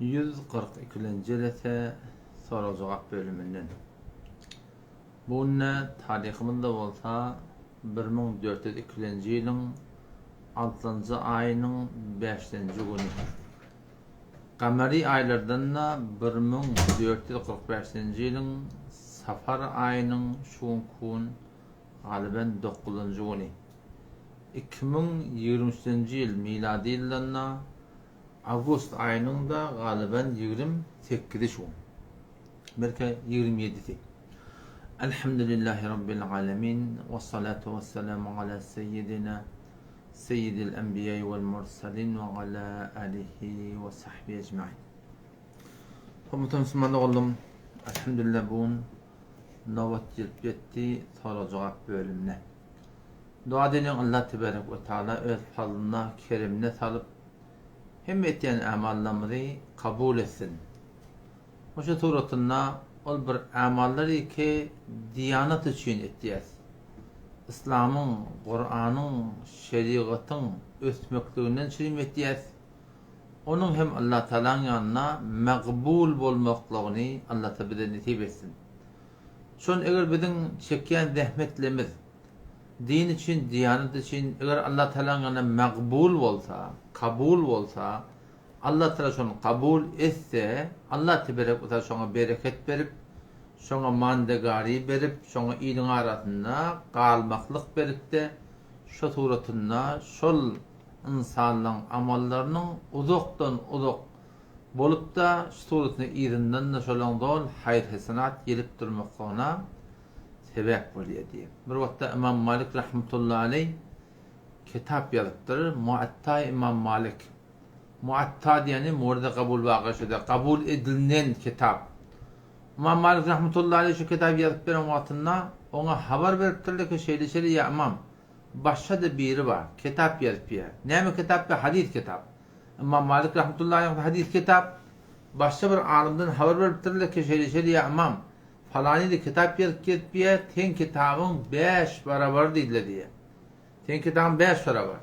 142-nji jelese sorag-jogap bölüminden. Bu günde taryhymyzda bolsa 1402-nji ýylyň altynjy aýynyň bäşinji güni. Gamary aýlardan-da 1445-nji ýylyň safar aýynyň şu günki gün galyben dokuzynjy güni. 2023-nji ýyl milady ýyldan-da awgust aýynyň-da galyben 28-i şu gün. Belki 27-si. Elhamdülillahi Rabbil alemin. Vessalatu vesselamu ala seyyidina Seyyidil enbiýai vel mursalin ve ala alihi ve sahbihi ecmain. Hormatly musulman doganlarym, elhamdülillah bu gün nobat gelip ýetdi sorag-jogap bölümine. Dua edeliň Allah tebarek we taala öz fazlyna, keremine salyp hemme etýän amallarymyzy kabul etsin. Oşa suratynda ol bir amallary ki diýanat üçin etýäs. Yslamyň, Kuranyň, şerigatyň ösmekliginden çürim etýäs. Onuň hem Allah Tagalaň ýanynda magbul bolmaklygyny Allah Taala bize nesip etsin. Şon eger biziň çekýän zähmetlemiz din üçin, diýanat üçin eger Allah Tagalaň ýanynda magbul bolsa, kabul bolsa, Allah Tagala şony kabul etse, Allah teberek we taala şoňa bereket berip, şoňa mandegari berip, şoňa iliň arasynda galmaklyk berip-de, şo suratynda şol ynsanlaň amallarynyň uzakdan-uzak bolup-da, şu suratynda yzyndan-da şolaň zol haýyr-hesenat gelip durmaklygyna sebäp bolýar diýip. Bir wagtda Ymam Malik rahmetullahi aleý kitap ýazypdyr, Muatta Ymam Malik. Muatta diýeni murda kabul waky şuda kabul edilnen kitap. Ymam Malik rahmetullahi aleý şu kitaby ýazyp beren wagtynda oňa habar beripdirler ki şeýle şeýle ýa ymam başga-da biri bar kitap ýazyp ýa. Näme kitap be hadys kitap. Ymam Malik rahmetullahi aleý hadys kitap başga bir alymdan habar beripdirler ki şeýle şeýle ýa ymam falany-da kitap ýazyp gezip ýa seň kitabyň bäş barabar diýdiler diýýär. Seň kitabyň bäş barabar.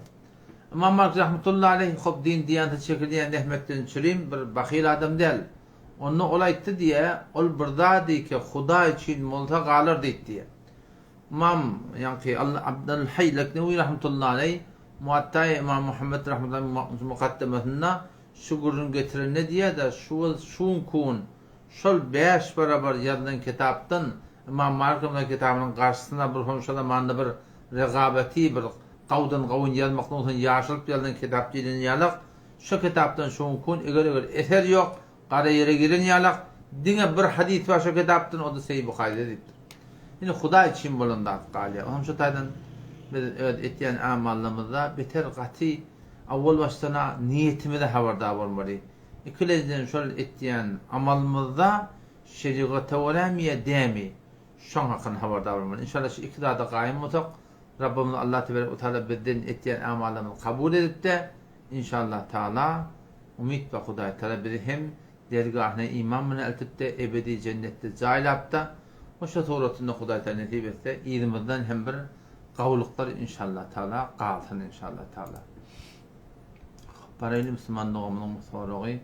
Ymam Malik rahmetullahi aleýh hop din diýansa çekilýän zähmetden çürim bir bahyl adam däl. Onda ol aýtdy diýä, ol bir zady ki Hudaý üçin bolsa galar diýdi diýä. Ymam ýaňky Abdul Haý Leknewi rahmetullahi aleýh Muattaý Ymam Muhammet rahmetullahi mukaddemasynda şu gürrüňi getirende diýä-de şu şu gün şol bäş barabar ýazylan kitapdan Ymam Malik rahmetullahi kitabynyň garşysyna bir şol zamanda bir regabaty bir gawdan gawun ýazmakdan soň ýaşyryp ýazylan kitap diýlen ýalak, şo kitapdan şu günki gün eger-eger eser ýok, gara ýere giren ýalak, diňe bir hadys bar şo kitapdan, o-da Seýi Buharyda diýipdir. Indi Hudaý üçin bolan zat galýar. Oňam şo taýdan biz öz etýän amallarymyzda beter gaty awwal başdan-a niýetimize habardar bolmaly. Ikilenjiden şol etýän amalymyzda şerigata görämi ýa dämi? Şoň hakynda habardar bolmaly. Inşallah şu iki zada gaýym bolsak, Rabbymyz Allah tebarek we taala bizden etýän amallarymyzy kabul edipde, inşallah taala umyt bar Hudaý taala bizi hem dergahyna iman bilen eltipde ebedi jennetde jaýlapda, hoşa suratynda Hudaý taala nesip etse yzymyzdan hem bir gawulyklar inşallah taala galsyn inşallah taala. Baraýly musulman doganymyzyň soragy.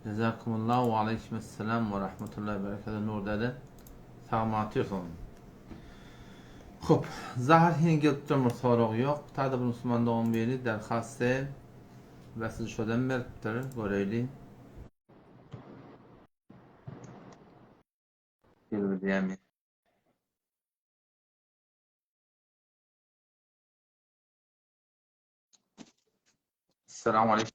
Jezakumullah we aleýkimessalam we rahmetullahi we berekatuh Nur däde sagmy otyrsyň. Hop, Zahar hin gelip duran bir sorag ýok. Tada bir musulman dogan biri derhast Resul şodan beripdir, göreýli. Gelip Assalamu aleykum.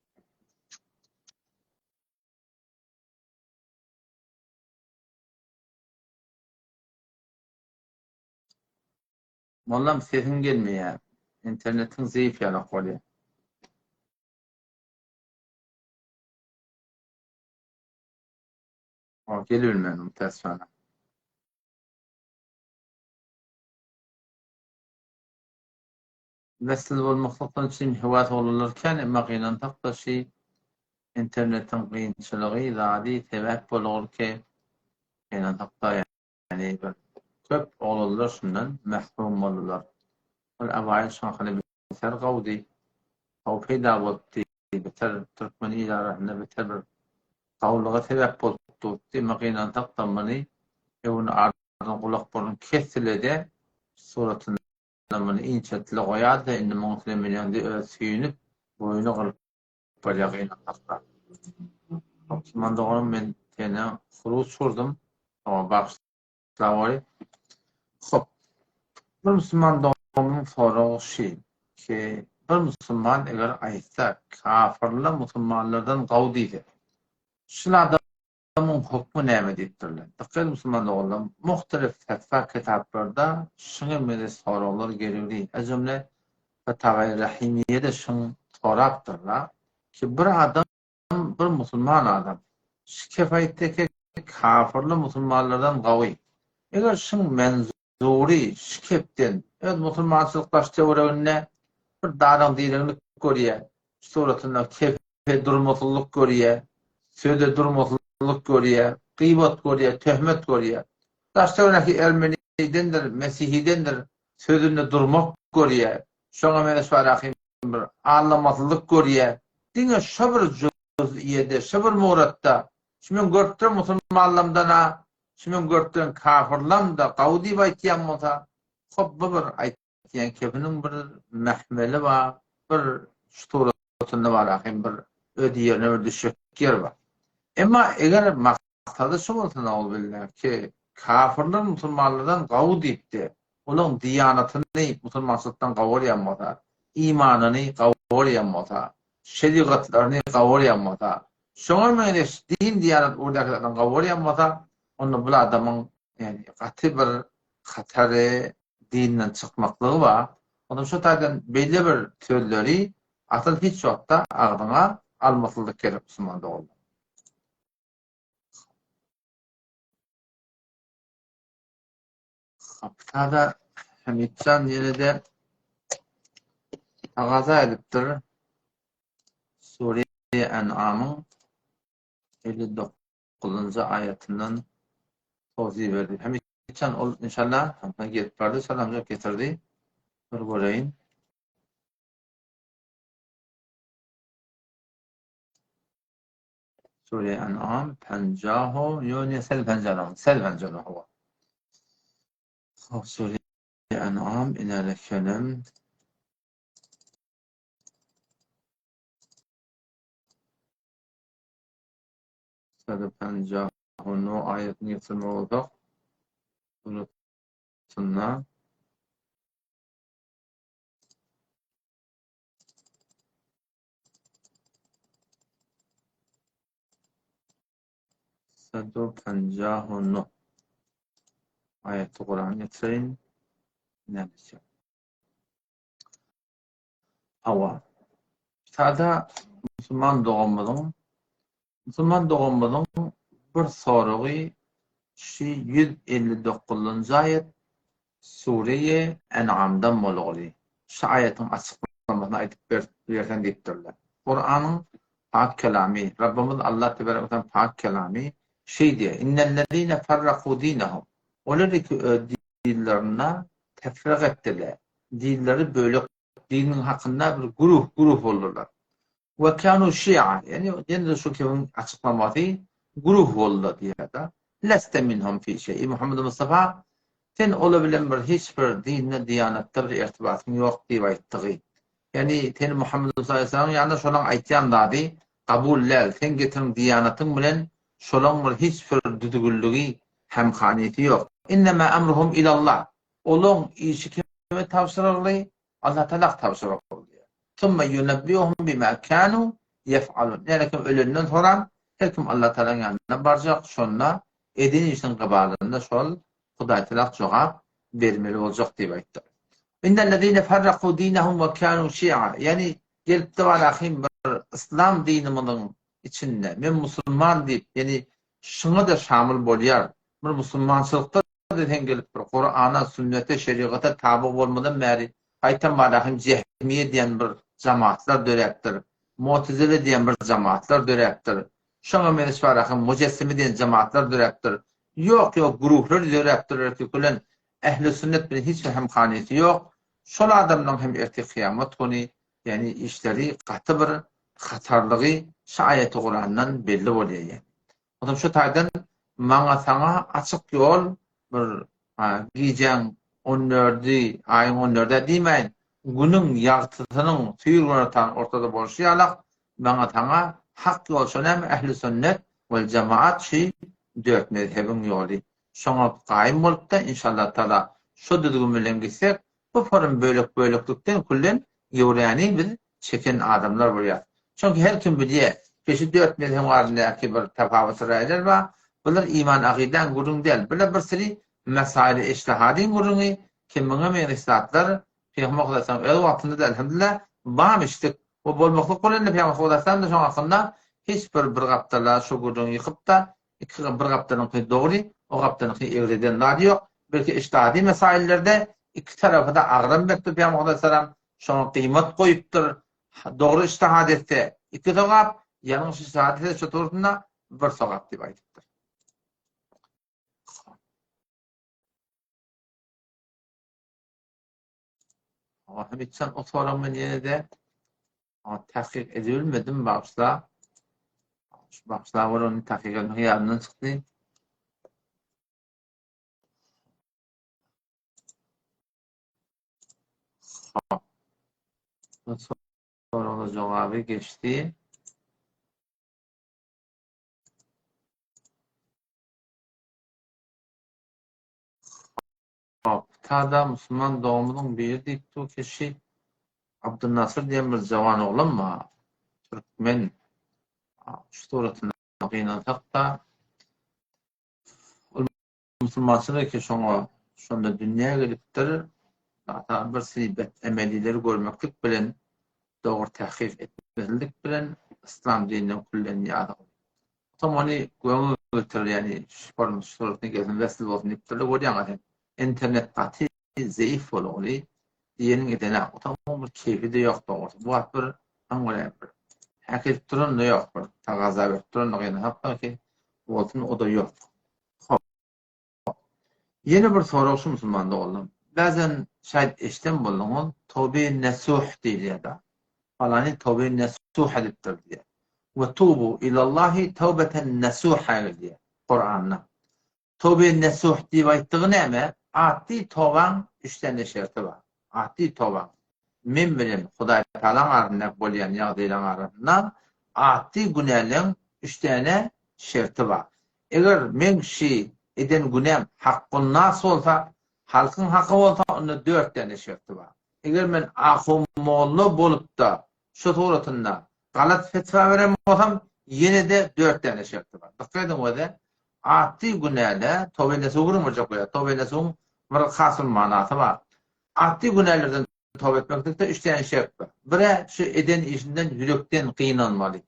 Mollam sesiň gelmeýär. Internetiň zeýif ýalak bolýar. O gelibilmedim mütässifana. Wesl bolmaklykdan üçin höwes oglanlar kän emma gynansakda şi internetiň kynçylygy zady sebäp bolgyl ki gynansakda ýani bir köp oglanlar şundan mahrum boldular. Ol awaýyl şahyny beter gawdy gowy peýda bolupdy beter türkmen il arasynda beter bir. Gawulyga sebäp bolup durupdy. Emma gynansak-da muny öwün ardyny gulak-burun kesdile-de, suratynda muny inçeltile goýardy, indi muň üstüne münende özi süýnüp, boýny gyrylyp barýar gynansak-da. Musulman doganym men senden huruç gurdum, oňa bagyşlagoý. Hop. Bir musulman doganymyň soragy şi, ki bir musulman eger aýtsa, kafyrlar musulmanlardan gawy diýse, şul adamyň hukmy näme diýipdirler. Dykgat ediň musulman doganlar, muhtelif fetwa kitaplarda şuňa meňzeş soraglar gelüwli. Ez-jümle Fetawaýy Rahimiýede şuň sorapdyrlar, ki bir adam bir musulman adam şu kep aýtdy ki, kafyrlar musulmanlardan gawy. Eger şuň menzury şu kepden öz musulmançylyk daş töwereginde bir daraň-direňlik görýär, suratynda kefe durmasyzlyk görýär, söze durmasyzlyk görýär, gybat görýär, töhmet görýär. Daş töweregindäki ermenidendir, mesihidendir sözünde durmak görýär. Şoňa meňzeş barahym bir alamasyzlyk görýär. Diňe şo bir juz'iýede, şo bir muratda, şu men görüp duran musulmanlamdan-a, şu men görüp duran kafyrlam-da gawy diýip aýtýan bolsa, hop bu bir aýtýan kepiniň bir mähmeli bar, bir şu suratynda bar ahym bir öz ýerine bir düşjek ýeri bar. Emma eger Maksady şu bolsa nauzubilla ki, kafyrlar musulmanlardan gawy diýipdi. Olaň diýanatyny musulmançylykdan gawarýan bolsa, imanyny gawarýan bolsa, şerigatlaryny gawarýan bolsa, şoňa meňzeş din-diýanat ugurdaky zatlaryny gawarýan bolsa, onda bul adamyň ýagny gaty bir hatary dinden çykmaklygy bar. Onda şu taýdan beýle bir sözleri asyl hiç wagtda agzyňa almaslyk gerek musulman doganlar. Haptada Hamitjan ýene-de tagaza edipdir. Sure En'amyň 59-njy aýatyndan towsiýe berdi. Hamitjan ol inşallah gelip bardy, salamjak getirdi. Bir göreýin. Sure En'am pencaho ýo ne sel pencano sel pencano hawa. Hop Sure En'am inerlekelim. Sel pencaho no aýatyny getirmek bolsak suratynda Sadu pencahu nuh. Aýaty Kuran getireýin. Näme Hawa. Sada musulman doganymyzyň musulman doganymyzyň bir soragy şu 159-njy aýat Sureýe En'amdan bolguly. Şu aýatyň açyklamasyny aýdyp berseň diýipdirler. Kuranyň pak kelamy, Rabbymyz Allah tebarek we taala pak kelamy şeý diýýär, Innellezine farraku dinehum. Olar ki öz dinlerinde tefrik etdiler. Dinleri bölek, diniň hakynda bir güruh güruh boldular. We kanu şi'a, ýagny ýene-de şu kebiň açyklamasy güruh boldular diýýär-de. Leste minhum fi şeý. Eý Muhammed Mustafa, sen olar bilen bir hiç bir dinde, diýanatda bir irtibatyň ýok diýip aýtdygy. Ýagny sen Muhammed Mustafa aleyhissalamyň ýanynda şolaň aýtýan zady kabul däl. Sen getiren diýanatyň bilen şolaň bir hiç bir düzgünligi, hemhanysy ýok. Innema emruhum ilallah. Olaň işi kime tabşyryldy? Allah Tagala tabşyryldy. Summa yunabbiuhum bima kanu yef'alun. Ýagny kim ölenden soran her kim Allah Tagalanyň ýanyna barjak, şonda eden işiniň gybalynda şol Hudaý Tagala jogap bermeli boljak diýip aýtdy. Innellezine farraku dinehum we kanu şi'a. Ýagny gelipdi barahym bir yslam dinimiziň içinde men musulman diýip, ýagny şuňa-da şamyl bolýar. Bir musulmançylykda sen gelip bir Kurana, sünnete, şerigata taby bolmadan bäri gaýtam barahym Jehmiýe diýen bir jamaatlar döräpdir. Mutezile diýen bir jamaatlar döräpdir. Şoňa meňzeş barahym Mujessime diýen jamaatlar döräpdir. Ýok ýok güruhlar döräpdir erkek bilen Ehli sünnet bilen hiç bir hemhanysy ýok. Şol adamlaryň hem ertir kyýamat güni ýagny işleri gaty bir hatarlygy şu aýaty Kurandan belli bolýar ýagny. Onsoň şu taýdan maňa saňa açyk ýol bir gijäň on dördi, aýyň on dördi diýmäýin, günüň ýagtysynyň süýr günortanyň ortada bolşy ýalak maňa saňa hak ýol şo näme ähli sünnet wel jemaat şy dört mezhebiň ýoly. Şoňa gaýym bolupda inşallah taala şo düzgün bilen gitsek bu forum bölek-böleklikden küllen göwräni biz çeken adamlar bolýas. Çünki her kim bilýär, ki şu dört mezhebiň arasyndaky bir tapawutly raýlar bar. Bular iman-akydaň gürrüňi däl. Bular bir siri mesaili eçtihadyň gürrüňi, ki muňa meňzeş zatlar Pygamber Hudaýtalam öz wagtynda-da elhamdülillah barmyşdyk we bolmaklyk bolanda Pygamber Hudaýtalam-da şoň hakynda hiç bir bir gapdala şu gürrüňi ýykyp-da, iki bir gapdalyňky dogry, o gapdalyňky egri eden zady ýok. Belki eçtihady mesaillerde iki tarapa-da agram beripdir Pygamber Hudaýtalam. Şoňa gyýmat goýupdyr. Dogry ijtihad etse, iki sogap, ýalňyş ijtihad etse, şo tugrusynda bir sogap diýip aýdypdyr. Hamitjan o soragy men ýene-de tahkyk edibilmedim, bagyşla. Şu bagyşla bol, ony tahkyk etmek ýadymdan çykdy. Bu soraga jogaby geçdi. Hop, tada musulman doganymyzyň biri diýip dur kişi Abdulnasir diýen bir jawan oglan bar. Türkmen. Şu suratyna gynansak-da ol Musulmançylyk eken şoňa şonda dünýä gelipdir. Ata bir sibet emelileri görmeklik bilen dogry tahkyk etmezlik bilen yslam dininden küllen ýazygy. Soň ony göňe getir ýani şu suratyny gelsin wesl bolsun diýipdirler görýäňä sen. Internet gaty zeýif bolugly diýeniň edenak. Otaň bir keýpi-de ýok dogrusy. Bu wagt bir aň görä bir häk edip duran-da ýok bir tagaza berip duran-da gynansak-da ki bolsun o-da ýok. Hop. Ýene bir sorag şu musulman doganlar. Bäzen şaýt eşden bolduňyz, tobe nesuh diýilýär-de. Palany tobe nesuh edipdir diýýär. We tubu ilallahi tawbeten nesuha diýýär Kuranda. Tobe nesuh diýip aýtdygy näme? Atdy tobaň üç däne şerti bar. Atdy tobaň. Men bilen Hudaý Tagalaň arasynda bolýan ýagdaýlaryň arasynda atdy günäleň üç däne şerti bar. Eger meň şi eden günäm hakkunnas bolsa, halkyň haky bolsa, onda dört däne şerti bar. Eger men ahun molla bolup-da, şu suratynda galat fetwa beren bolsam, ýene-de dört däne şerti bar. Dykgat ediň öze, atdy günäle, toba nesuh gürrüň berjek bolýar. Toba nesuhyň bir has bir manasy bar. Atdy günälerden toba etmeklikde üç däne şert bar. Biri şu eden işinden ýürekden gynanmaly.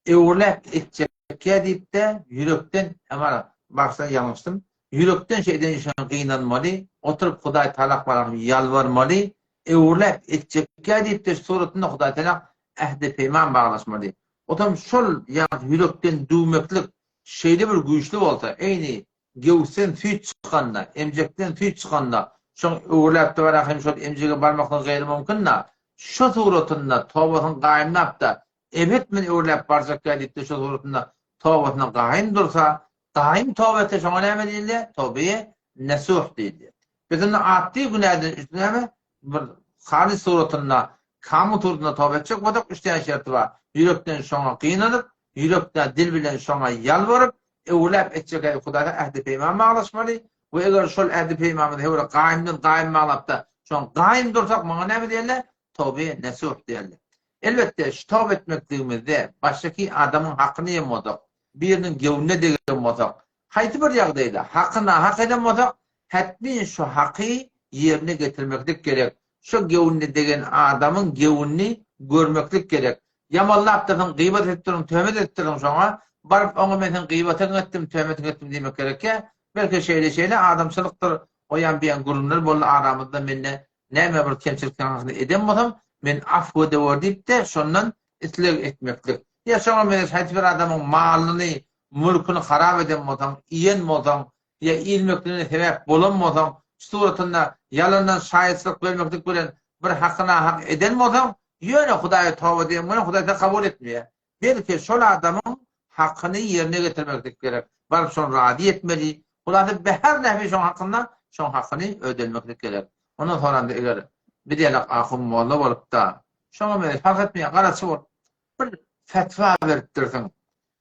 Öwrüläp etjekkä diýip-de ýürekden, emma bagyşla ýalňyşdym, ýürekden şu eden işine gynanmaly, oturyp Hudaý Talak barahym ýalbarmaly, öwrüläp etjekkä diýip-de şu suratynda Hudaý Talak ähdi-peýman baglaşmaly. Otam şol ýa ýürekden düwmeklik şeýle bir güýçli bolsa, eýni Gewsden süýt çykanda, emjekden süýt çykanda, şoň öwrüläp-de barýarka hem şol emjege barmaklygy gaýry mümkin-dä. Şo suratynda tobasyny gaýymlap-da, Ebet men öwrüläp barjak-ä diýip-de şo suratynda tobasyna gaýym dursa, gaýym toba etse şoňa näme diýilýär? Tobeýe nesuh diýilýär. Biz indi atdy günäden üstün näme? Bir halys suratynda, kamyl suratynda toba etjek bolsak, üç däne şerti bar. Ýürekden şoňa gynanyp, ýürekden dil bilen şoňa ýalbaryp, öwläp etjek ädi Hudaýa ähdi-peýman baglaşmaly we eger şol ähdi-peýmanymyzy höwre gaýymdan gaýym baglapda, şoňa gaýym dursak, muňa näme diýerler? Tobe nesuh diýerler. Elbetde, şu toba etmekligimizde başdaky adamyň hakyny iýen bolsak, biriniň göwnüne degen bolsak, haýsy bir ýagdaýda haky nahak eden bolsak, hetmin şu haky ýerine getirmeklik gerek. Şo göwnüne degen adamyň göwnüni görmeklik gerek. Ýamanlapdyrsyň, gybat edipdirsiň, töhmet edipdirsiň şoňa, baryp oňa men seň gybatyňy etdim, töhmetiňi etdim diýmek gerekýä. Belki şeýle-şeýle adamçylykdyr, o ýan-bu ýan gürrüňler boldy aramyzda mende näme bir kemçilik hakyny eden bolsam, meni afw edewer diýip-de şondan isleg etmeklik. Ýa şoňa meňzeş haýsy bir adamyň malyny, mülküni harap eden bolsaň, iýen bolsaň, ýa iýilmekligine sebäp bolan bolsaň, şu suratynda ýalandan şaýatçylyk bermeklik bilen bir haky nahak eden bolsaň, ýöne Hudaýa toba diýen bilen Hudaý seni kabul etmeýär. Belki şol adamyň. hakyny ýerine getirmeklik gerek. Baryp şony razy etmeli. Hulasy be her nähili şoň hakynda şoň hakyny ödelmeklik gerek. Ondan soňram-da eger biz ýalak ahun molla bolup-da, şoňa meňzeş parh etmeýän garaçy bolup bir fetwa beripdirsiň,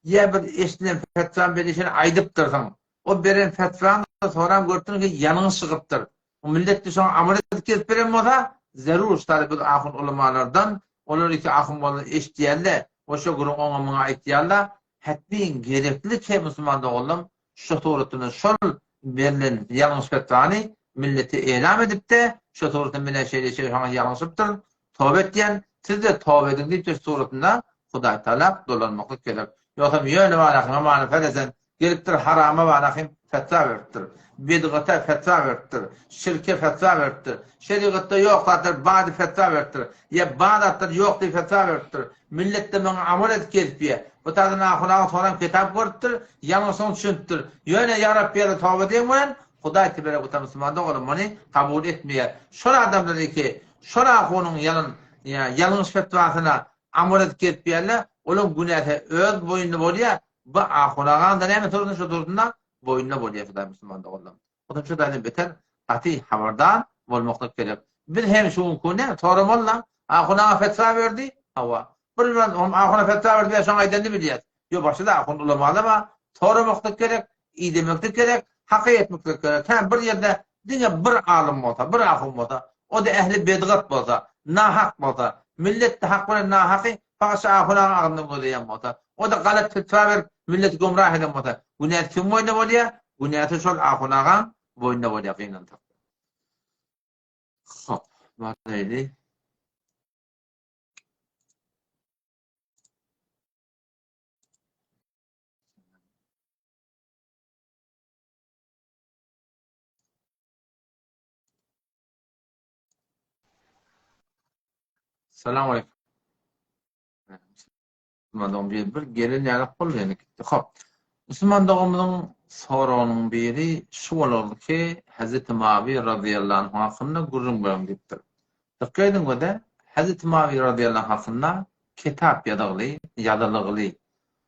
ýa bir eşidilen fetwany beri sen aýdypdyrsyň, o beren fetwaň-da soňram görüpdirsiň ki, ýalňyş çykypdyr. O millet-de şoňa amal edip gezip beren bolsa, zerur ştary biz ahun ulamalardan, olar iki ahun molla eşidýärler, we şo gürrüň oňa muňa aýtýarlar, hetmiň gerekli ki musulman doganlarym şo suratynda şol berlen ýalňyş fetwany millete elam edipde, şo suratynda menä şeýle şeýle şoňa ýalňyşypdyryn, toba etýän, sizde toba ediň diýipdir şu suratynda Hudaý talap dolanmaklyk gerek. Ýogsam ýöne barahym hamana seresen gelipdir harama barahym fetwa beripdir. Bidgata fetwa beripdir. Şirke fetwa beripdir. Şerigatda ýok zatlar bar diýip fetwa beripdir. Ýa bar zatlar ýok diýip fetwa beripdir. Millet-de muňa amal edip gezipýär. Bu taýdan ahunaga soran kitap görüpdir, ýalňyşlygyny düşünipdir. Ýöne ýa Rabbi ýa-da toba diýen bilen Hudaý teberek we taala musulman doganym muny kabul etmeýär. Şol adamlar iki şol ahunyň ýalan ýalňyş fetwasyna amal edip gezipýärler, olaň günäsi öz boýnuna bolýar. Bu ahun agaň-da näme sorasyn şo dursun-da boýnuna bolýar Hudaý musulman doganlarym. Onuň şu taýdan beter gaty habardar bolmaklyk gerek. Biz hem şu günki gün näme soramaly-la? Ahun aga fetwa berdi? Hawa. Bir bilen oňam ahuna fetwa berdi, şoň aýdanyny bilýäs. Ýok, başga-da ahun ulamalar bar. Soramaklyk gerek, idemeklik gerek, haka ýetmeklik gerek. Hä, bir ýerde diňe bir alym bolsa, bir ahun bolsa, o-da ähli bedgat bolsa, nahak bolsa, millet-de hak bilen nahaky fakat şu ahun agaň agzyndan gözleýän bolsa, o-da galat fetwa berip, milleti gümrah eden bolsa, günäsi kimiň boýnuna bolýar? Günäsi şol ahun agaň boýnuna bolýar gynansak. Hop, baraýly. Salam aleyküm. Musulman dogan bir, bir gelen ýaly boldy ýene gitdi. Hop. Musulman doganymyzyň soragynyň biri şu bolardy ki, Hazreti Mawi razyýallahu anhu hakynda gürrüň beriň diýipdir. Dykgat ediň göze, Hazreti Mawi razyýallahu hakynda kitap ýazygly, ýazylygly.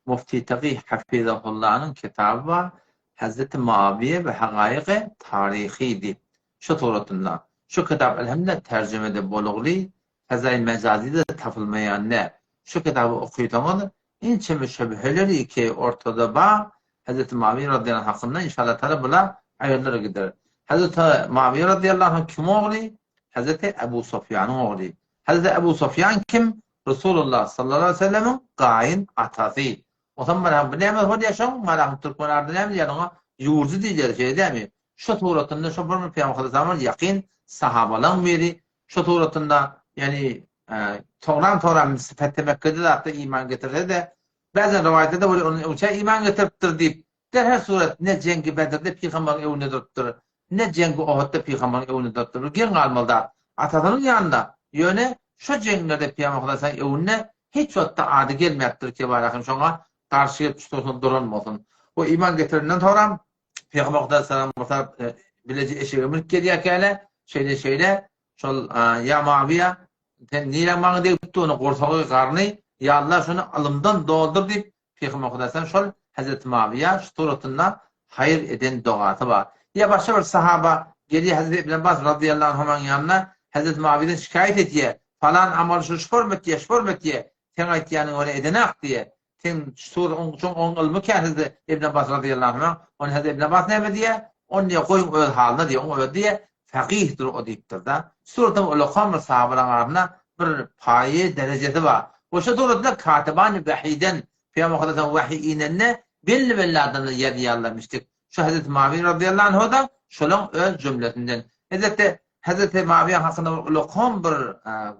Mufti Tagy hafizahullanyň kitaby bar, Hazreti Mawiýe we hagaýygy taryhy diýip. Şu suratynda. Şu kitap elhamdülillah terjimede bolugly, Fezaý mejazy-da tapylmaýan nä. Şu kitaby okysaňyz, ençeme şübheleri ki ortada bar, Hezreti Mawiýe razyýallahu anh hakynda inşallah taala bular aýrylar gider. Hezreti Mawiýe razyýallahu anh kim ogly? Hezreti Ebu Sufýanyň ogly. Hezreti Ebu Sufýan kim? Resulullah sallallahu aleýhi we sellemiň gaýyn atasy. Onsoň mana bu näme bolýar şoň? Mana türkmen arada näme diýýär oňa? Ýurjy diýilýär, şeýle dälmi? Şu suratynda şo bir Pygamber sallallahu ýakyn sahabalaň biri Şu suratynda, ýagny soňram-soňram Fethe Mekgede zatda iman getirse-de, bäzän rowaýatlarda bolýar, ondan öňçä iman getiripdir diýip, derhal surat ne Jeňgi Bedirde pygamberiň öňünde durupdyr, ne Jeňgi Ohudda pygamberiň öňünde durupdyr. Bir geň galmaly zat. Atasynyň ýanynda, ýöne şo jeňlerde pygamber Hudaýyň öňünde hiç wagtda ady gelmäpdir Kebarahym şoňa garşy gelip şu duran bolsun. O iman getirenden soňram Pygamber Hudaý salam bolsa bileje eşege münüp gelýärkäle, şeýle-şeýle şol ýa Mawiýa sen nirä maňa degipdi ony gursagy garny ýa Allah şony ylymdan doldur diýip Pygamber Hudaý salam şol Hezreti Mawiýa şu suratynda haýyr eden dogasy bar. Ýa başga bir sahaba gelýär Hezreti Ibn Abbas razyýallahu anhumanyň ýanyna Hezreti Mawiýadan şikaýat edýär. Falan amal şu şu format diýýär, şu format diýýär. Seň aýtýanyň ony edenak diýýär. Sen sur oň üçin oň ylmy kän Hezreti Ibn Abbas razyýallahu anhu. Ony Hezreti Ibn Abbas näme diýýär? Ony diýýär, goýuň öz halyna diýýär. Oň özi diýýär, fakyhdyr o diýipdir-de. Suratda ulakan bir sahabalaryň arasynda bir paýy, derejesi bar. We şu suratda katibany wahiden, Pygamber Hudaýdan wahyý inende belli-belli adamlar ýazýarlarmyşdyk. Şu Hezreti Mawiýe razyýallahu anhu-da şolaň öz jümlesinden. Elbetde, Hezreti Mawiýe hakynda bir ulakan bir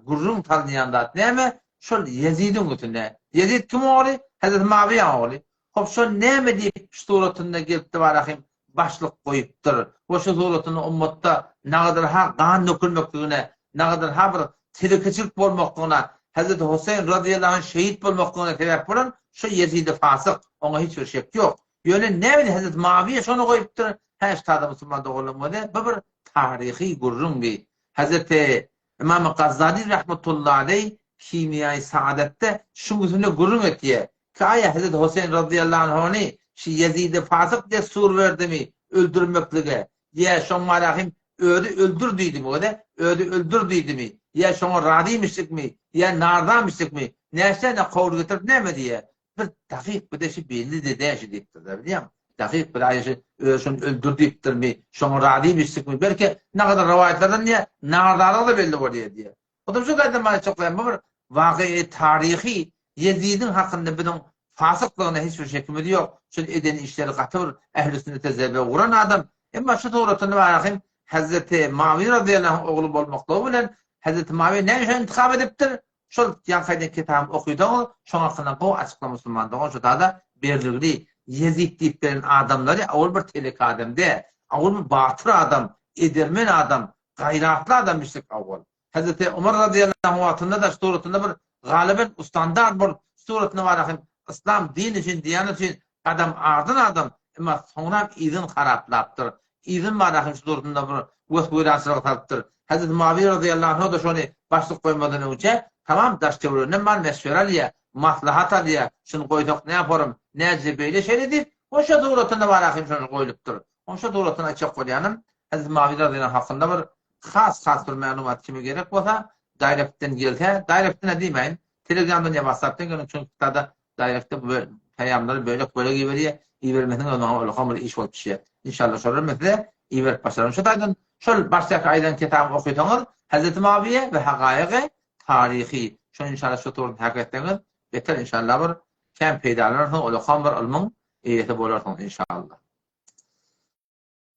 gürrüň salynýan zat näme? Şol Ýezidiň üstünde. Ýezid kimiň ogly? Hezreti Mawiýäň ogly. Hop, şol näme diýip şu suratynda gelipdi barahym başlyk goýupdyr. We şu suratynda ummatda nagadyr-ha gan dökülmekligine, nagadyr-ha bir telekeçilik bolmaklygyna, Hezreti Huseýn razyýallahu anh şehit bolmaklygyna sebäp bolan şu Ýezidi fasyk, oňa hiç bir şek ýok. Ýöne näme Hezreti Mawiýe şony goýupdyr? Hä, şu sada musulman doganlaryň özi bu bir taryhy gürrüň bi. Hezreti Ymamy Gazzaly rahmetullahi aleý Kimiýaýy Saadatda şuň üstünde gürrüň etýär. Kaýa Hezreti Hoseýn razyýallahu anhuny şi Ýezide fasyk dessur berdimi öldürmeklige, ýa şoň marahym özi öldür diýdimi göze, özi öldür diýdimi, ýa şoňa razymişdikmi, ýa narzamyşdikmi, näçe kowul getirip näme diýýä, bir dakyk bir-de şi belli de şi diýipdir-de bilýäňmi, dakyk bir aýa şi özi şony öldür diýipdirmi, şoňa razymişdikmi, belki nagadar rowaýatlardan diýýä, narzalygy-da belli bolýa diýýä. Otam şu taýdan maňa çok bu bir waky taryhy Ýezidiň hakynda biziň fasyklygyna hiç bir şekimiz ýok. Şol eden işleri gaty bir ähli sünnete zerbe uran adam. Emma şu suratynda barahym Hazreti Mawiýe razyýallahu anh ogly bolmaklygy bilen Hazreti Mawiýe näme üçin intikap edipdir? Şol ýaňky aýdan kitabymy okysaňyz şoň hakynda gowy açykla musulman dogan şu tada berligli Ýezid diýip gelen adamlary ol bir telek adam däl. Ol bir batyr adam, edermen adam, Gaýratly adam işlik awwal. Hezreti Omar razyýallahu anh wagtynda-da suratynda bir galyben ustandar bolup suratynda bar hem yslam dini üçin diýany üçin gadam ardan adam emma soňrak yzyn haraplapdyr. Yzyn bar hem suratynda bir wes-weýrançylyga salypdyr. Hezreti Muawiýe razyýallahu anhu-da şony başlyk goýmazdan öňçe tamam daş-töwereginden bar meşwere alýar, maslahat alýar, şuny goýsak näporym, näce beýle şeýle diýip, oşa suratynda bar hem şony goýlupdyr. Oşa suratyny aýtjak bolýanym, Hezreti Mawiýe razyýallahu anh hakynda bir has-has bir maglumat kime gerek bolsa, Directden gelse, Directden-ä diýmäýin, Telegramdan ýa WhatsAppdan geliň, çünki tada Directde bu peýamlary bölek-bölek iberýär, ibermesiňiz maňa ullakan bir iş bolup düşýär. Inşallah şolar men size iberip başlaryn. Şu taýdan şol başdaky aýdan kitabymy okaýsaňyz, Hezreti Mawiýe we hagaýygy taryhy, şony inşallah şu turuny hak etseňiz, beter inşallah bir kän peýdalanarsyňyz, ullakan bir ylmyň eýesi bolarsyňyz inşallah.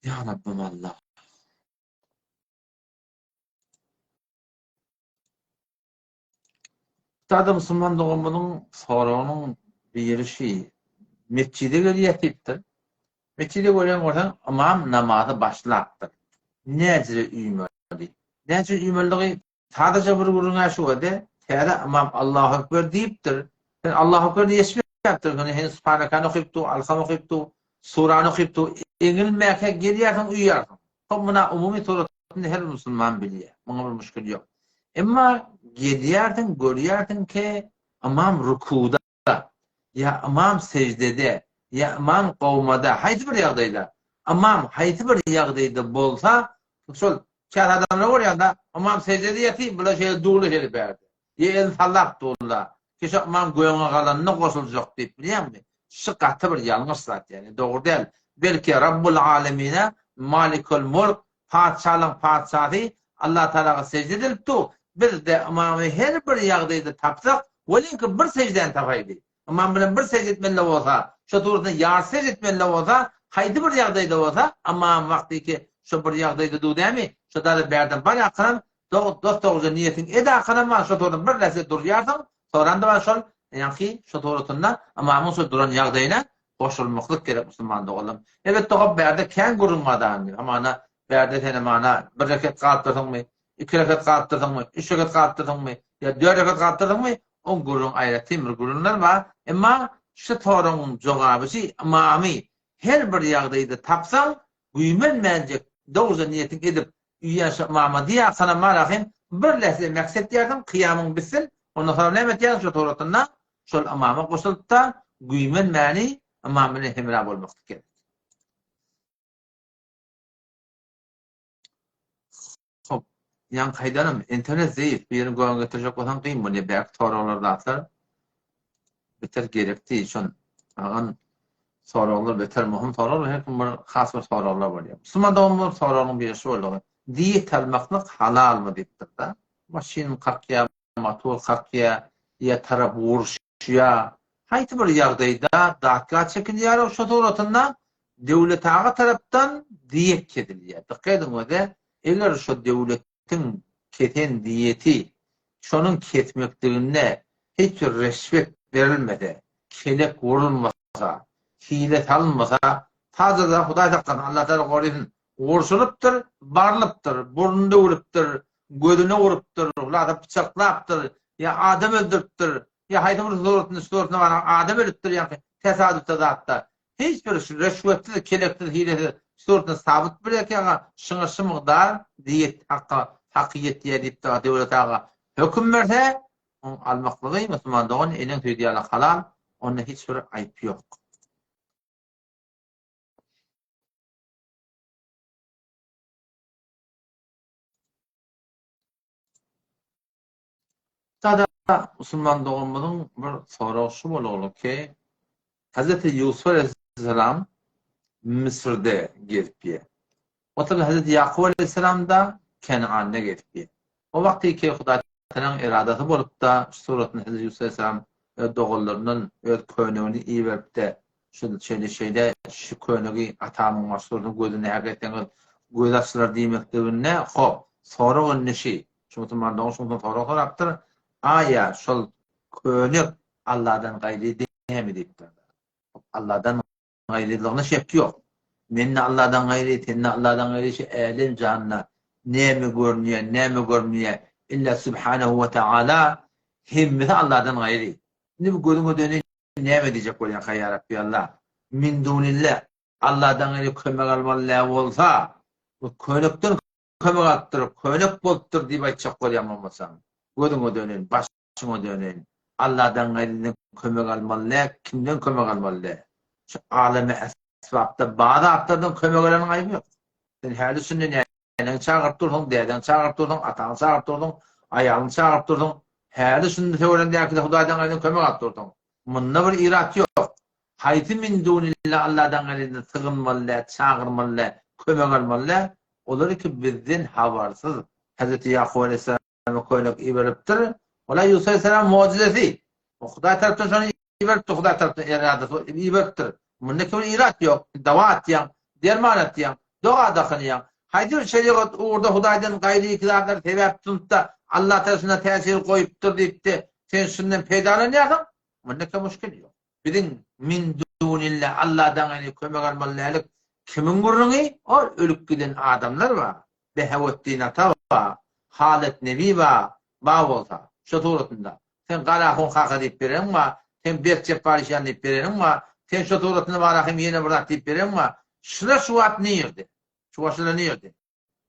Ýa Rabbim Allah. Sada musulman doganymyzyň soragynyň biri şi, metjide gelýär diýipdir. Metjide gelýän bolsaň, ymam namazy başlapdyr. Näjire üýmeli? Näçe üýmeligi Sadaja bir gürrüň-ä şu wede, täze ymam Allahu Ekber diýipdir. Sen Allahu Ekber diýip eşitmäpdirsiň, ony heniz Subhanakany okyp dur, Alham okyp dur, surany okyp dur. Eňilmäkä gelýärsiň, uýýarsyň. Hop, muna umumy suratyny her bir musulman bilýär. Muňa bir muşkil ýok. Emma gelýärsiň, görýärsiň ki, ymam rukuda, ýa ymam seždede, ýa ymam gowmada, haýsy bir ýagdaýda, ymam haýsy bir ýagdaýda bolsa, şol käbir adamlar bolýar-da, ymam seždede ýatyr, bular şeýle durlar şeýle bärde. Ýa elini sallap durlar. Ki şo ymam göňe galanda goşuljak diýip, bilýäňmi? Şu gaty bir ýalňyş zat, ýagny dogry däl. Belki Rabbul Alemine, Malikul Mulk, Patyşalaryň patyşasy Allatagalaga sežde edilip dur. Biz-de ymamy her bir ýagdaýda tapsak, welinki bir seždäni tapaýly. Ymam bilen bir sežde etmeli-de bolsa, şo tugrusynda ýarty sežde etmeli-de bolsa, haýsy bir ýagdaýda bolsa, ymam wagtyky şo bir ýagdaýda dur dämi, şo dada bärden barýarkaňam, dos-dogruja niýetiňi edäkaňam bar, şo tugrusynda bir lähze durýarsyň, soran-da bar şol, ýaňky şo tugrusynda ymamyň şo duran ýagdaýyna Goşulmaklyk gerek musulman doganlarym. Elbetde hop bärde kän gürrüň bar dagy indi. Hamana bärde sen hamana bir reket galypdyrsyňmy, iki reket galypdyrsyňmy, üç reket galypdyrsyňmy ýa dört reket galypdyrsyňmy, oň gürrüň aýratyn bir gürrüňler bar. Emma şu soragyň jogaby şi ymamy her bir ýagdaýda tapsaň güýmenmänjek dogruja niýetiň edip üýýän şu ymama diýýärsanam bar ahym bir lähze mäkset diýýärsiň kyýamyň bitsin ondan soňra näme etýärsiň şo suratynda şol ymama goşulypda güýmenmäni ymam bilen hemra bolmaklyk gerek. Hop, ýaňky aýdanym, internet zeýif, bir ýerini göwün getirjek bolsaň kyn bolýar, bärki soraglar zatlar beter gerekdi, şon agan soraglar beter möhüm soraglar, her kim bir has bir soraglar bolýar. Musulman doganlar soragynyň biri şu boldugy, diýet almaklyk halalmy diýipdir-de. Maşyn kakýar, motor kakýar, ýa tarap uruşýar, haýsy bir ýagdaýda datga çekilýär, şo suratynda Döwlet aga tarapdan diýet kesilýär. Dykgat ediň öze, eger şo döwletiň kesen diýeti şonuň kesmekliginde hiç bir reşwet berilmese, kelek urulmasa, hile salynmasa, sadaja Hudaý saklasyn, Allatagala gorysyn, urşulypdyr, barlypdyr, burny döwlüpdir, gözüne urupdyr, hulasa pyçaklapdyr, ýa adam öldüripdir, ýa haýsy bir suratynda, şu suratynda baran adam ölüpdir, ýa tesadüfde zatda. Hiç bir rüşwetsiz, keleksiz, hilesiz suratynda sabyt bir eken, şuňa şu mukdar diýet hakka, haky ýetýär diýip döwlet aga höküm berse, oň almaklygy musulman dogan eneň süýdi ýaly halal. Onda hiç bir aýp ýok. Sada musulman doganymyzyň bir soragy şu bolagly ki, Hazreti Ýusuf aleyhisselam Müsürde gezipýär. Otal Hazreti Ýakup aleyhisselam da Kenanda gezipýär. O wagty ki Hudaý Tagalaň eradasy bolupda, şu suratynda Hazreti Ýusuf aleyhisselam öz doganlaryndan öz könegini iberipde, şu şeýle şeýle şu könegi atamyň baş suratyny gözüne hak etseňiz gözi açylar diýmekliginde hop sorag indi şi şu musulman dogan şundan sorag sorapdyr aýa şol könek Alladan gaýry dämi diýipdir. Alladan gaýrylygyna şek ýok. Mende Alladan gaýry, sende Alladan gaýry şu älem janyna näme görünýär, näme görünmeýär, illa Subhanehu we Taala hemmesi Alladan gaýry. Indi bu gözüňe döneýin näme diýjek bolýarka ýa Rabbi Allah? Min dunillah Alladan gaýry kömek almaly nä bolsa, bu könekden kömek alypdyr, könek bolupdyr diýip aýtjak bolýan bolmasaň, gözüňe döneýin, başyňa döneýin. Alladan gaýrydan kömek almaly däl, kimden kömek almaly däl? Şu alemi esbapda bar zatlardan kömek alanyň aýby ýok. Sen häli şunda neneňi çagyryp dursuň, dädeňi çagyryp dursuň, ataňy çagyryp dursuň, aýalyňy çagyryp dursuň. Häli şunda töwereňdäkide Hudaýdan gaýrydan kömek alyp dursuň. Munda bir irat ýok. Haýsy min dunillah Alladan gaýrydan sygynmaly däl, çagyrmaly däl, kömek almaly däl, olar ki bizden habarsyz. Hezreti Ýakup aleýhissalam köýnek iberipdir. Ola Ýusup aleyhisselam mucizesi. O Hudaý tarapdan şony iberipdir, Hudaý tarapdan eradasy iberipdir. Munda kimin irat ýok. Dawa atýaň, derman atýaň, doga dakynýaň. Haýsy bir şerigat ugurda Hudaýdan gaýry iki zatlar sebäp tutup-da Allah tarapyndan täsir goýupdyr diýip-de sen şundan peýdalanýarsyň? Munda ki muşkil ýok. Biziň min dunillah Allahdan gaýry kömek almaly dälik. Kimiň gürrüňi? Ol ölüp giden adamlar bar. Behawetdin ata ba, Halet Nebi ba, ba bolsa, şo suratynda. Sen Garahun kaka diýip bereniň ba, sen Berk Jepbar işan diýip bereniň ba, sen şo suratynda bara hem ýene bir zat diýip bereniň ba. Şular şu wagt nirde? Şu wagt şular nirde?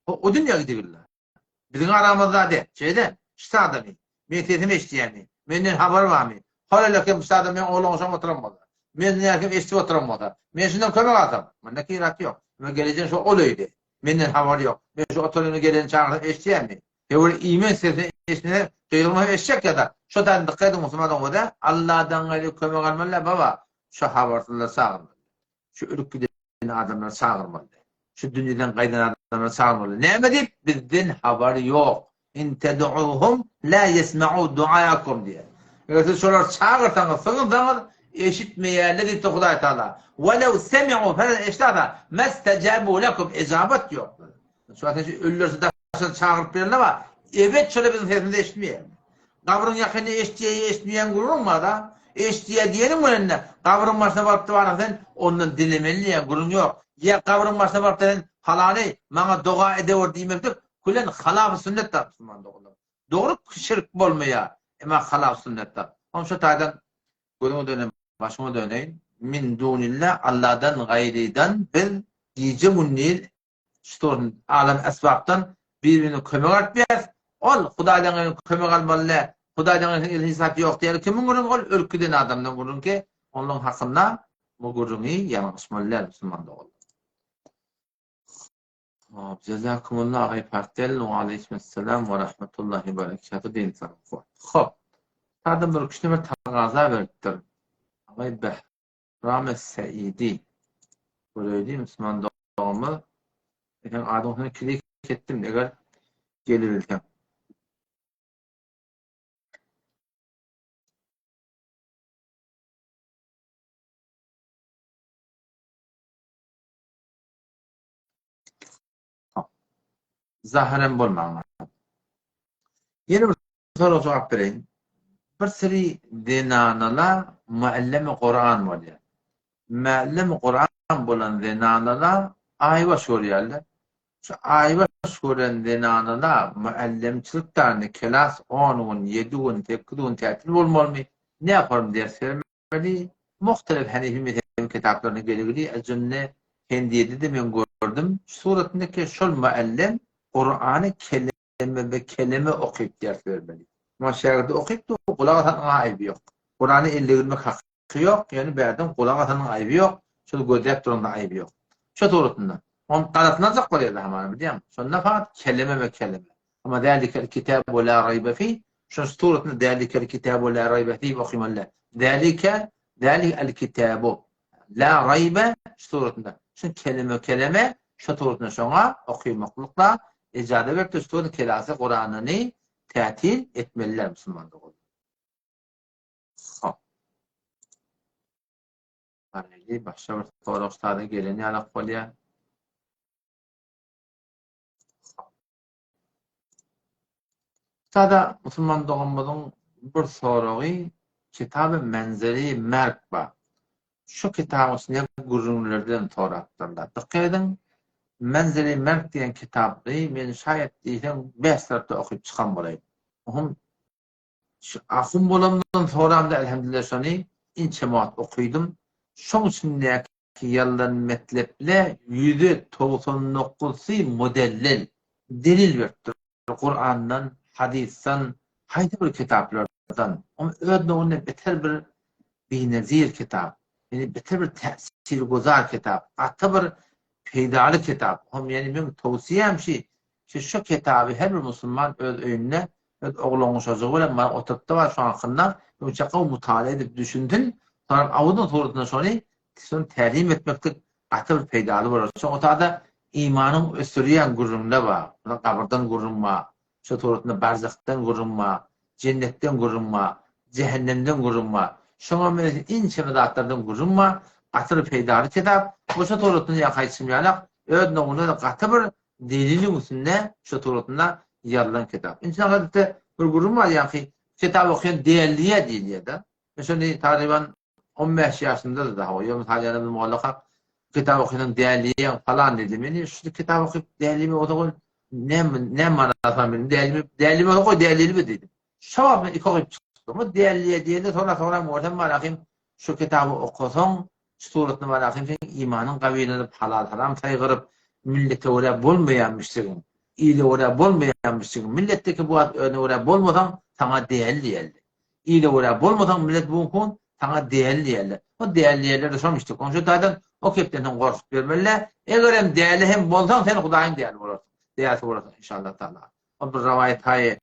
O, o dünýä gidigiller. Biziň aramyzda de, şeýle, şu adamy. Men sesimi eşidýärmi? Menden habar barmy? Hol hele kim şu adam men oglanşam oturan bolsa. Men näkim eşidip oturan bolsa. Men şundan kömek alsam. Munda kirat ýok. Men gelejek şo ol öýde. Menden habary ýok. Men şu oturyny geleni çagyrsam eşidýärmi? Höwür iýmen sesini eşitmese, gygyrmasa eşitjek ýa-da. Şo taýdan dykgat ediň musulman doganlar, Alladan gaýry kömek almaly baba, şu habarsyzlary çagyrmaly. Şu ölüp giden adamlary çagyrmaly. Şu dünýeden gaýdan adamlary çagyrmaly. Näme diýip? Bizden habary ýok. In ted'uhum la yesma'u du'aakum diýýär. Eger siz şolary çagyrsaňyz, sygynsaňyz, eşitmeýärler diýipdir Hudaý Taala. Welew semi'u ferz eşitse, mestejabu lekum ejabat ýok. Şu wagt şu ölüler şu daşdan çagyryp berende bar. Ebet şolar biziň sesimizi eşitmeýär. Gabryň ýakynda eşitýär, eşitmeýän gürrüň bar-da. Eşitýär diýeniň bilen-de gabryň başyna baryp-da barsaň sen ondan dilemeli diýen gürrüň ýok. Ýa gabryň başyna baryp-da sen palany maňa doga edewer diýmeklik Külen halaf sünnet da musulman doganlar. Dogry şirk bolmaýar, emma halaf sünnet da. Oň şu taýdan gözüňe döneýin, başyňa döneýin. Min dunillah Allahdan gaýrydan biz gije gündiz şu alem esbapdan bir-birine kömek alyp bilýäris. Ol Hudaýdan gaýry kömek almaly däl. Hudaýdan gaýry elin zat ýok diýen kimiň gürrüňi ol ölüp giden adamdan gürrüň ki, onuň hakynda bu gürrüňi ýalňyşmaly däl musulman doganlar. Hop, Jazakumullah agay Partel, we aleýkumessalam we rahmetullahi berekatuh diýen salam. Hop. Adam bir kişi bir tagaza beripdir. Agay Behram Saidi. Göreydi Müslüman doganymyz. Sen adyňyny klik etdim eger gelebilseň. Zahyr hem bolmaň. Ýene bir sorag jogap bereýin. Bir siri zenanala muallimi Kuran bolýar. Muallimi Kuran bolan zenanala aýbaş görýärler. Şu aýbaş gören zenanala muallimçilik dany kelas 10 gün, 7 gün, 8 gün tätil bolmalymy? Ne yaparym ders bermeli? Meli muhtelif Hanefi mezhebi kitaplarynda geligili Ezünne Hendiyede-de men gördüm. Şu suratynda ki şol muallem Kurany keleme be keleme okyp ders bermeli. Muňa şägirdi okyp dur, gulak asan oňa aýby ýok. Kurany elle girmek haky. ýok, ýöne bärden gulak asanyň aýby ýok, şol gözläp duranda aýby ýok. Şo suratynda. Onuň galatyny aljak bolýar-da hamana, bilýäňmi? Şonda fakat keleme we keleme. Amma zälikel kitabu la raýbe fi, şonuň suratynda zälikel kitabu la raýbe fi diýip okymaly. Zälike, zälik el kitabu. La raýbe şu suratynda. Şu keleme keleme şu suratynda şoňa okymaklykla ejaza beripdir, şu suratynda kelasy Kuranyny tätil etmeliler musulman doganlar. Hop. Bareli başga bir sorag sada gelen ýalak bolýar. Sada musulman doganymyzyň bir soragy kitaby Menzeli Merg bar. Şu kitabyň içinde gürrüňlerden sorapdyrlar. Dykgat ediň, Menzeli Merg diýen kitapny men şaýat diýseň bäş tarapda okyp çykan bolaýyn. Ohm Şu ahun bolamdan soramda elhamdülillah şony inçe wagt okydym. Şoň içindäki ýazylan metleple ýüze 99-sy modellel, delil beripdir. Kurandan, hadysdan, haýsy bir kitaplardan. Oň öz nowunda beter bir binezir kitap. Ýani beter bir täsirguzar kitap. Gaty bir peýdaly kitap. Hom ýani meň towsiýäm şi, ki şu kitaby her bir musulman öz öýünde öz oglan-uşajygy bilen baryp oturypda bar şoň hakynda öňçe gowy mutala edip düşünsin, soňam awudyň suratynda şony şony tälim etmeklik gaty bir peýdaly bolar. Şoň otada imanyň ösdürýän gürrüňler bar. Mysal gabyrdan gürrüň bar, şo suratynda barzahdan gürrüň bar, jennetden gürrüň bar, jähennemden gürrüň bar. Şoňa meňzeş inçeme zatlardan gürrüň bar. Gaty bir peýdaly kitap. Bu şo suratynda ýa haýsym ýalak öz nowunda gaty bir Deliliň üstünde şu suratynda ýazylan kitap. Indi şeýle bir gürrüň bar ýaňky kitap okaýan dälliýä diýilýär-de. Men şony taryban 15 ýaşymda-da daha o mysal ýaly bir molla kak kitap okaýan dälliýäň falan diýdi. Men şu kitap okyp dälimi o zaman näme näme manasy bar meniň dälimi dälimi bolsa goý dälilimi diýdim. Şo wagt men iki okyp çykdym. O dälliýä diýende soňra soňra görsem barahym şu kitaby okasaň Şu suratyny bar ahym seň imanyň gawylanyp halal haram saýgaryp millete görä bolmaýanmyşjygyň ile görä bolmaýanmyşjygyň milletdeki bu wagt özüne görä bolmasaň saňa däli diýerler ile görä bolmasaň millet bu gün saňa däli diýerler o däli diýerler-de şomyşdyk oň şu taýdan o kepden sen gorkup ýörmeli egerem däli hem bolsaň sen hudaýyň däli bolarsyň dälisi bolarsyň inşallah taala ol bir rawaýat haýy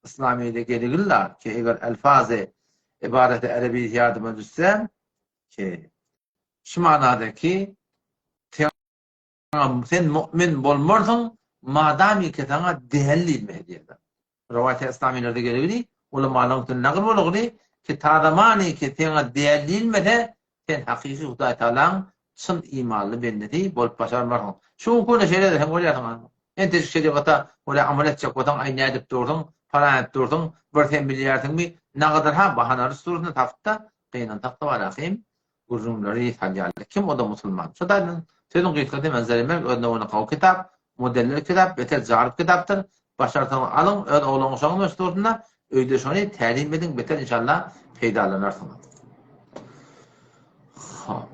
yslamyýede geligilla ki eger elfazy ibareti erebi ýadyma düşse Ki, şu manada ki, saňa sen mu'min bolmarsyň, madamiki saňa däl diýilmese diýerler. Rowaýat islamilerde geligini, ulamalaryň üstünde nagyl bolgyny, ki ta zamany ki saňa däl diýilmese, sen hakyky Hudaý Tagalaň çyn imanly bendesi bolup başarmarsyň. Şu günki günde şeýledir, sen görýärsiň. Entejik şerigata görä amal etjek bolsaň, aý nädip dursuň, palan edip dursuň, bir sen bilýärsiňmi, nagadyr ha bahanary suratynda tapyp-da, Gynansak-da bar ahym, gürrüňleri salýarlar. Kim o-da musulman. Şo taýdan sözüň gysgasy Menzeli Merg öz nowuna gowy kitap, modeller kitap, beter jalyp kitapdyr. Başarsaňyz alyň, öz oglan-uşagyňyz bilen şutursyna, öýde şony tälim ediň, beter inşallah peýdalanarsyňyz. Hop.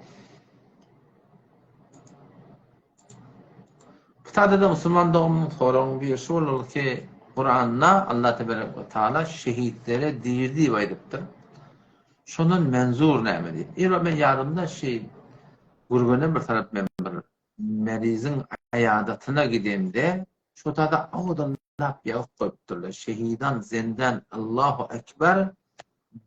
Bu taýda-da musulman doganymyň soragynyň biri şu boldy ki, Kuranda Allah teberek we taala şehitlere diri diýip aýdypdyr. Şondan menzur näme diýip. Ýa men ýadymda şi Gürgene bir tarap men bir meriziň aýadatyna gidemde şo taýda owadanlap ýazyp goýupdyrlar. Şehidan zendan Allahu ekber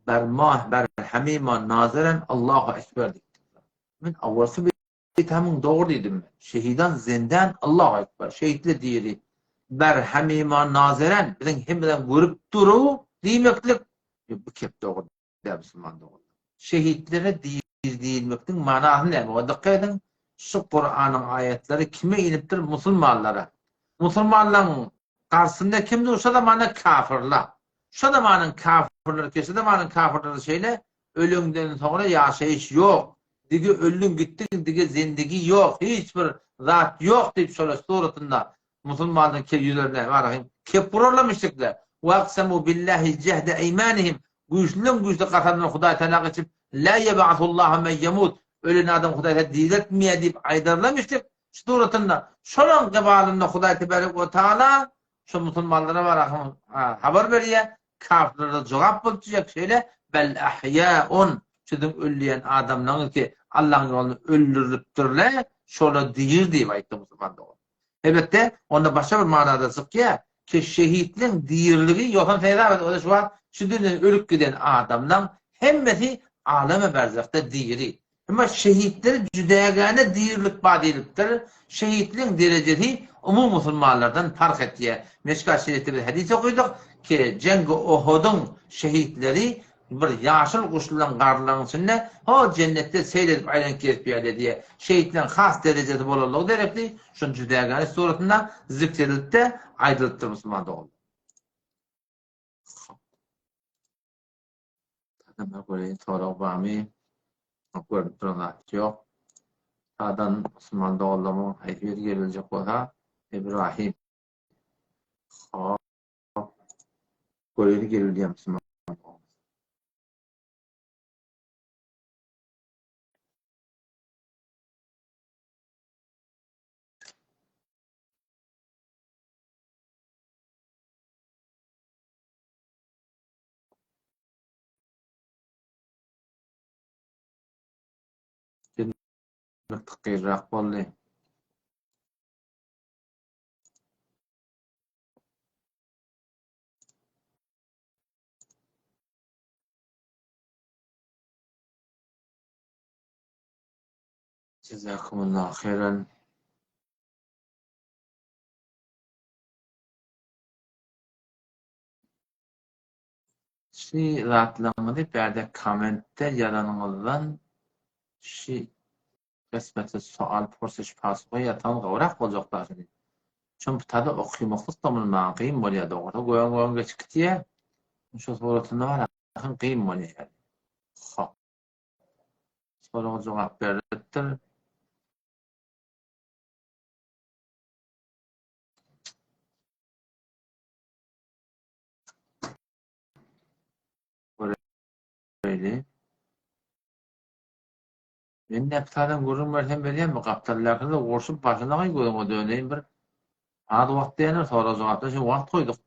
ber mah ber hamima nazeren Allahu ekber diýipdirler. Men awalky Tamyň dogry diýdim men. Şehidan zendan Allahu ekber. Şehitler diri. Ber hemima nazeren biziň hemmeden görüp duru diýmeklik bu kep dogry däl musulman doganlar. Şehitlere diri diýilmekligiň manasy näme? Oňa dykgat ediň. Şu Kuranyň aýatlary kime inipdir? Musulmanlara. Musulmanlaryň garşysynda kim dur? Şo zamanda kafirler. Şo zamanyň kafirleri ki, şo zamanyň kafirleri şeýle Öleňden soňra ýaşaýyş ýok. Dige öldüň gitdiň dige zendigi ýok hiç bir zat ýok diýip şolar suratynda musulmanlaryň ke ýüzlerine barahym kep urarlar müşrikler. Waqsamu billahi jehde eýmanihim güýçlüden güýçli kasamdan Hudaý talak içip la ýeb'asullahu men ýemut ölen adam Hudaý taala direltmeýär diýip aýdarlar müşrik şu suratynda şolaň gybalynda Hudaý tebarek we taala Şo musulmanlara barahym habar berýär, kafirlere jogap bolup düşjek şeýle, Bel ahýaun. Siziň öldüýän adamlaryňyz ki, Allaň ýolunda öldürilipdirler, şolar diri diýip aýtdy musulman dogan. Elbetde, onda başga bir manada çykýar ki, şehitleň diriligi, ýogsam sebäbi o-da şu wagt şu dünýeden ölüp giden adamlaň hemmesi aleme berzahda diri. Emma şehitleri jüdägäne dirilik bar diýlipdir. Şehitligiň derejesi umumy musulmanlardan parh etýär. Meşkat şerifde biz hadys okydyk ki, Jengi Ohudyň şehitleri bir ýaşyl guşlaryň garlaryň içinde ho jennetde seýl edip aýlanyp gezip ýörler diýýär. Şehitleriň has derejesi bolanlygy derekli şuny jüdägäne suratynda zikredilip-de aýdylypdyr musulman doganlar. Adamlar göreýin sorag barmy? Ýok görünip duran zat ýok. Sadan musulman doganlarymyň haýsy biri geliljek bolsa Ibrahim. Hop. Göreýin gelilýän musulman doganlarymyz. Bir tykyrrak boldy. Jazakumullahu hayran. Şi zatlaryňyzy bärde kommentde ýazanyňyzdan şi resmete soal pursyş pasuha ýazsaňyz gowrak boljak daşyny. Şon putada okymaklyk da muny maňa gyn bolýar dogrusy göň göň geçip gitýär. Şo suratynda bar ahyn gyn bolýar. Hop. Soraga jogap berlipdir. Göreýli. Men näpitadan gürrüň bersem berýänmi, gapdaldakyny-da goşup başyna gaý gözüňe döneýin bir. Az wagt diýenler sorag-jogapdan üçin wagt goýduk.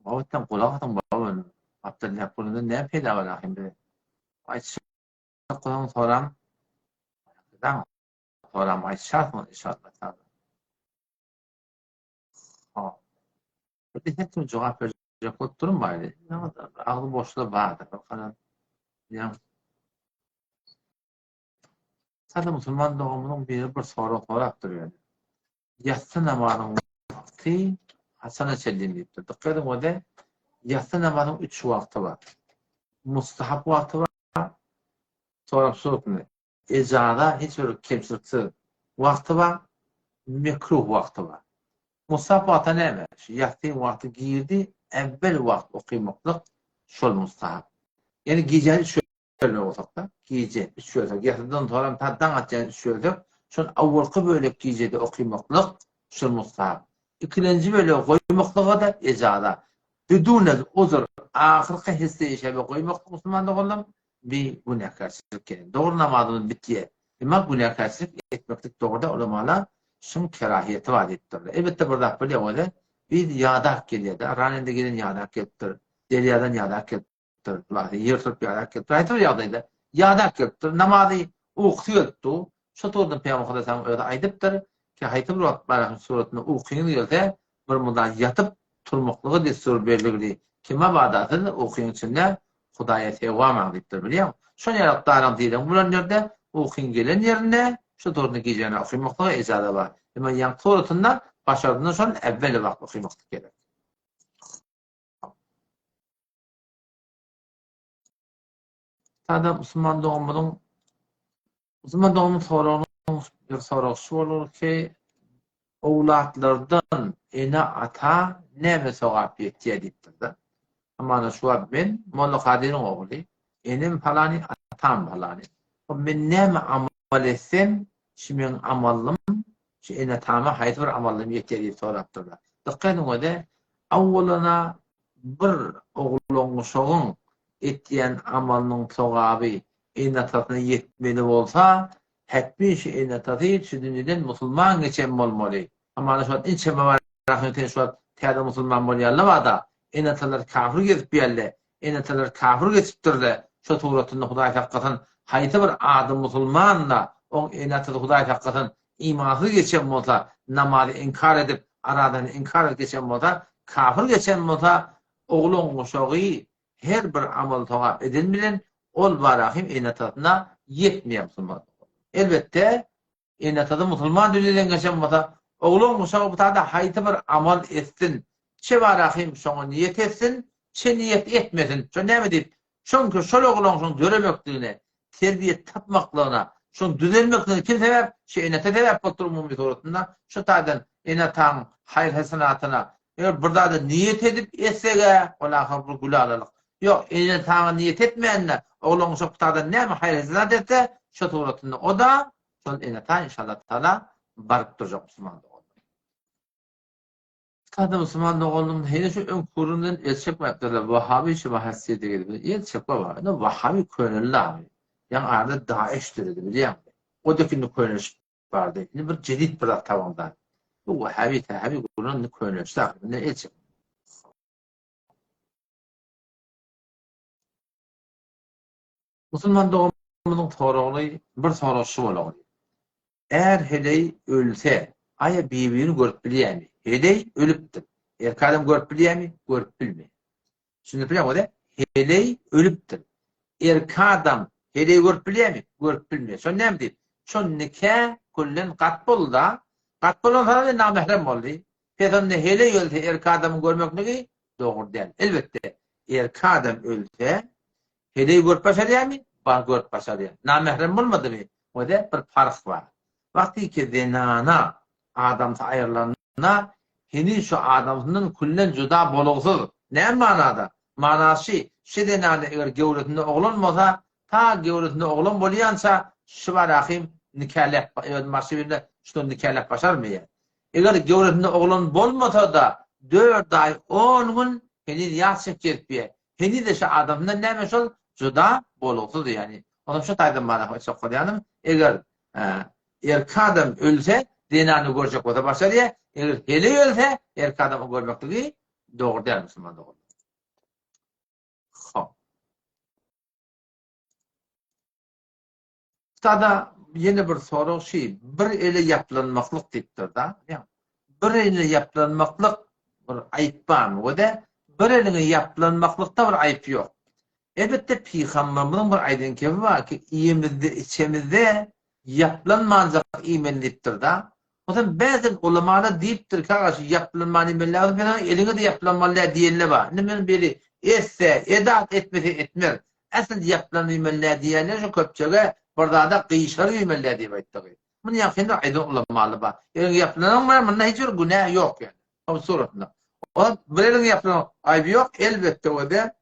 Wagtdan gulak asyň baba indi. Gapdaldaky gürrüňden näme peýda bar ahym bize. Aýtjak bolsaň soraň. Soram aýtşarsyňyz inşallah taala. Hop. Bir her kim jogap berjek bolup durun baýry. Agzy boşlar bardyr. Bakalım. Ya. Sada musulman dogamynyň biri bir sorag sorapdyr ýöne. Ýassy namazyň wagty haçana çenli diýipdir. Dikkat ediň ode ýassy namazyň 3 wagty bar. Mustahap wagty bar. Sorap sorupmy? Ejaza hiç bir kemçiliksiz wagty bar, mekruh wagty bar. Mustahap wagta näme? Şu ýassy wagty girdi, äwwel wagt okymaklyk şol mustahap. Ýani gijäni üç bölmek bolsak-da, gije üç bölsek, ýassydan soram ta daň atýan üç bölsek, şol awwalky bölek gijede okymaklyk şol mustahap. Ikilenji bölegi goýmaklyga-da ejaza. Bidunel uzr, ahyrky hisse-i şebe goýmaklyk musulman doganlarym, Bi günäkärçilik gelen. Dogry namazymyz bitýär. Emma günäkärçilik etmeklik dogry däl, ulamalar şuň kerahiýeti bar diýipdirler. Elbetde bir zat bolýar özi, biz ýadap gelýär-de, Ranende gelen ýadap gelipdir, derýadan ýadap gelipdir, ýer turup ýadap gelipdir, haýsy bir ýagdaýda ýadap gelipdir, namazy ukusy gelip dur. Şo turdan Pygamber Hudaýtagalaň özi aýdypdyr ki, haýsy bir wagt Barakyn suratynda ukyňyz gelse, bir mudar ýatyp turmaklygy dessur berligli. Kime bada siz ukyň içinde Hudaýa sewamaň diýipdir bilýäňmi? Şol ýaly daryň diregiň bolan ýerde ukyň gelen ýerinde şu turny gijäni okymaklyga ejaza bar. Emma ýaňky suratynda başardynda şol äwweli wagt okymaklyk gerek. Sada musulman doganymyzyň musulman doganymyzyň soragynyň bir soragy şu bolar ki, owlatlardan ene-ata näme sogap ýetýär diýipdir-de. Hamana şu wagt men Molla Kadyryň ogly, enem palany, atam palany. Men näme amal etsem, şu meň amalym şu ene-atama haýsy bir amallym ýetýär diýip sorapdyrlar. Dykgat ediň öde, awwalana bir oglan-uşagyň etýän amalynyň sogaby ene-atasyna ýetmeli bolsa, hetmi şu ene-atasy şu dünýeden musulman geçen bolmaly. Hamana şu wagt ençeme bar ahyryn sen şu wagt täze musulman bolýanlar barda, ene-atalar kafir gezip ýärle, ene-atalar kafir geçipdirle. Şo suratynda Hudaý saklasyn, haýsy bir adam musulman-da, oň ene-atasy Hudaý saklasyn, imansyz geçen bolsa, namazy inkar edip, arazany inkar edip geçen bolsa, kafir geçen bolsa, oglan-uşagy her bir amal sogap eden bilen ol barahym ene-atasyna ýetmeýär musulman. Elbetde, Ene-atasy musulman dünýeden geçen bolsa, oglan-uşagy bu taýda haýsy bir amal etsin, çe barahym şoňa niýet etsin, çe niýet etmesin. Şo näme diýip, çünki şol oglan şoň döremekligine, terbiýe tapmaklygyna, şoň düzelmekligine kim sebäp? Şu ene-ata sebäp bolupdyr umumy suratynda. Şu taýdan ene-ataň haýyr-hasenatyna eger bir zada niýet edip etseg-ä, ol ahyr bir gülalalyk. Ýok, ene-ataňa niýet etmände, oglan-uşak bu taýdan näme haýyr-hasenat etse, şo suratynda o-da Şol ene-ata inşallah taala baryp durjak musulman doganlar. Sada musulman doganlygym heniz şu öňki gürrüňden el çekmäpdirler. Wahabi şu bahasy diýdi. El çekme bar. Indi Wahabi köneldi abi. Ýaňy arada Daeş döredi bilýäňmi? O da indi könelişip bardy. Indi bir jedid bir zat tabaňda. Bu Wahabi Tahabi gürrüň indi könelişdi ahyry. Indi el çek. Musulman doganymyzyň soragyny bir sorag şu bolagly. Är heleý ölse, aýa bir-birini görüp bilýärmi? Heleý ölüpdir. Erkek adam görüp bilýärmi? Görüp bilmeýär. Düşünip bilýäňmi? Heleý ölüpdir. Erkek adam heleý görüp bilýärmi? Görüp bilmeýär. Şo näme diýip? Şo nika küllen gat boldy-da. Gat bolansoň namährem boldy. Pes onda heleý ölse erkek adamyň görmekligi dogry däl. Elbetde, erkek adam ölse, Heleý görüp başarýarmy? Bar görüp başarýar. Namährem bolmadymy? Wede bir parh bar. Wagtyky zenana adamsy aýrylanda heniz şu adamsyndan küllen juda bolugsyz. Näme manada? Manasy şi zenana eger göwresinde oglan bolsa ta göwresinde oglan bolýança şi barahym nikäläp öz başy birine şuny nikäläp başarmaýar. Eger göwresinde oglan bolmasa-da dört aý on gün heniz ýas çekjekdi. Heniz-de şu adamdan näme şol juda bolugsyz ýani. Onam şu taýdan bana hoşjak bolýanym, eger erkek adam ölse zenany görjek bolsa başarýar, eger heleý ölse erkek adamy görmekligi dogry däl musulman doganlar. Hop. Sada ýene bir sorag şi, bir ele ýaplanmaklyk diýipdir-da. Bir eline ýaplanmaklyk bir aýyp barmy? We-de bir eliňe ýaplanmaklykda bir aýyp ýok. Elbetde pygamberimiziň bir aýdan kebi bar ki, iýemizde, içemizde ýaplanmanjak iýmeli diýipdir-da. Onsoň bäzin ulamalar diýipdir ki, aga şu ýaplanman iýmeli däl, onsoň eliňe-de ýaplanmaly däl diýenler bar. Indi men biri etse, edat, etmese etmez. Äsl ýaplanyp iýmeli däl diýenler şu köpçege bir zada gyşaryp iýmeli däl diýip aýtdygy. Muny ýakynda aýdan ulamalar bar. Eliňe ýaplanyň bilen munda hiç bir günä ýok ýaly. O suratynda. O bir eliňe ýaplanyň aýby ýok, elbetde o-da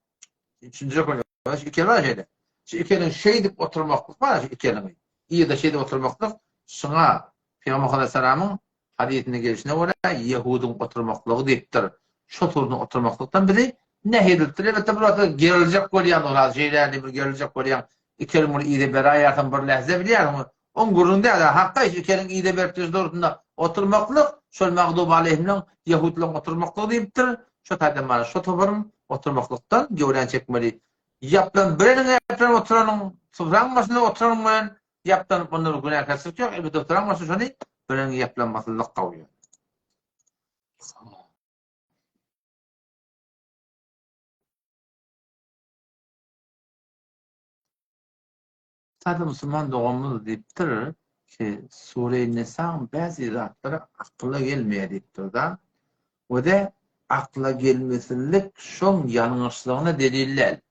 üçünji gün şu iki el bar şeýle. Şu iki eliň şeýdip oturmaklyk bar şu iki eliňi. Ýerde şeýdip oturmaklyk şuňa Pygamber aleyhissalamyň hadysynda gelşine görä ýehudyň oturmaklygy diýipdir. Şo turda oturmaklykdan bizi näh edilipdir. Elbetde bir wagtda geriljek bolýan olar şeýle bir geriljek bolýan. Iki eliň bir yza beraýýarsyň bir lähze bilýärsiň. Oň gürrüň däl. Hakda şu iki eliň yza berip duruş dogrusynda oturmaklyk şol magdub aleýhimleň ýehudylaryň oturmaklygy diýipdir. Şo taýdan mana şo toparyň oturmaklykdan göwräni çekmeli. Ýaplan bir eliňe ýaplan oturanyň, sufraň başynda oturanyň bilen Ýaplanyp onda bir günäkärçilik ýok, elbetde oturan bolsa şony bilen ýaplanmasynlyk gowy. Sada musulman doganymyz diýipdir ki, Sure-i Nisaň bäzi zatlary akyla gelmeýär diýipdir-da. We-de akyla gelmesizlik şoň ýalňyşlygyna delil däl.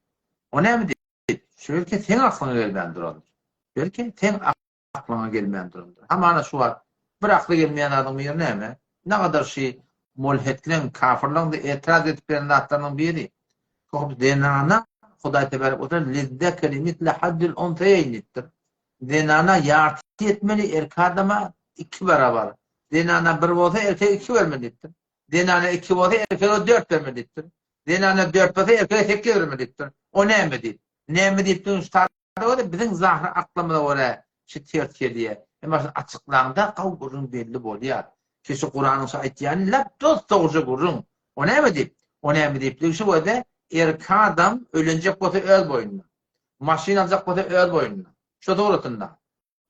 O näme diýip? Şu belki seň aklyňa gelmän durandyr. Belki seň aklyňa gelmän durandyr. Hamana şu wagt bir akla gelmeýän zadyň biri näme? Nagadar şi mulhitleň, kafirleň-de etiraz edip beren zatlarynyň biri. Hop zenana Hudaý tebarek we taala lizzekeri misle hazzil unseýeýn diýipdir. Zenana ýarty ýetmeli, erkek adama iki barabar. Zenana bir bolsa erkege iki bermeli diýipdir. Zenana iki bolsa erkege dört bermeli diýipdir. Zenana dört bolsa erkege sekiz bermeli diýipdir. O näme diýip? Näme diýipdigiň şu taýda görä biziň zahyr aklymyza görä şu ters gelýär. Emma şuny açyklaňda gawy gürrüň belli bolýar. Ki şu Kuranyň şu aýtýany lap dos-dogruja gürrüň. O näme diýip? O näme diýipdigi şu görde erkek adam ölenjek bolsa öz boýnuna. Maşyn aljak bolsa öz boýnuna. Şo suratynda.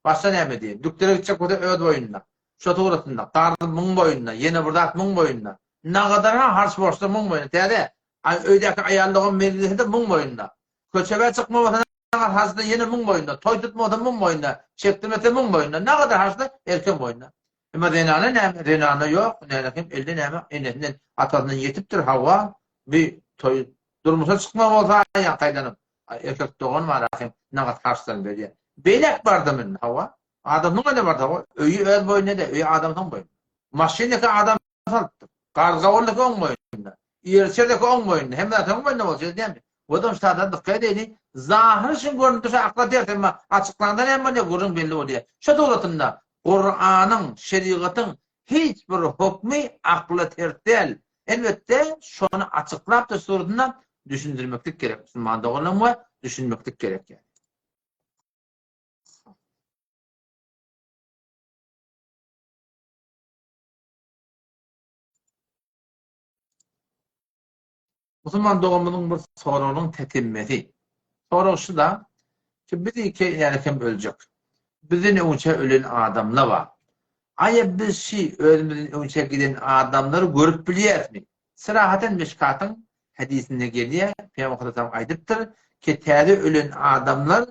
Başga näme diýeýin? Dükdere gitjek bolsa öz boýnuna. Şo suratynda. Karz muň boýnuna. Ýene bir zat muň boýnuna. Nagadar-ha harç borçlar muň boýnuna. Täze öýdäki aýallygam mejlisi-de muň boýnuna. Köçege çykmamasa nagar harçda ýene muň boýnuna. Toý tutmasa muň boýnuna. Çekdirmese muň boýnuna. Nagadar harçda erkegiň boýnuna. Emma zenana näme? Zenana ýok. Näme kim elde näme? Enesinden, atasyndan ýetipdir. Hawa, bi toý durmuşa çykma bolsa ýa taýlanyp. Erkek dogan bar ahym nagat harçdan berýär. Beýläk bardym indi hawa. Adamyň öne bardy hawa. Öýi öz boýunda-da, öýi adamsyň boýunda. Maşyndaki adam salypdyr. Gargawuldaki oň boýunda. Ýer-çerdeki oň boýunda. Hemme zat oň boýunda bolsa edýärmi? Odam ştadan dykgat edeli. Zahyr üçin görnüp dursa akla ters emma açyklanda näme bolýar gürrüň belli bolýar. Şo suratynda Kuranyň, şerigatyň hiç bir hokmy akla ters däl. Elbetde şony açyklap-da suratynda düşündirmeklik gerek musulman doganlarym we düşünmeklik gerek ýaly. Musulman doganymyzyň bir soragynyň tetimmesi. Sorag şu-da, ki biz iki ýaly hem öljek. Bizden öňçe ölen adamlar bar. Aýa biz şi özümizden öňçe giden adamlary görüp bilýärismi? Syrahaten Mişkatyň hedisinde gelýär, Pygamber sallallahu aýdypdyr ki täze ölen adamlar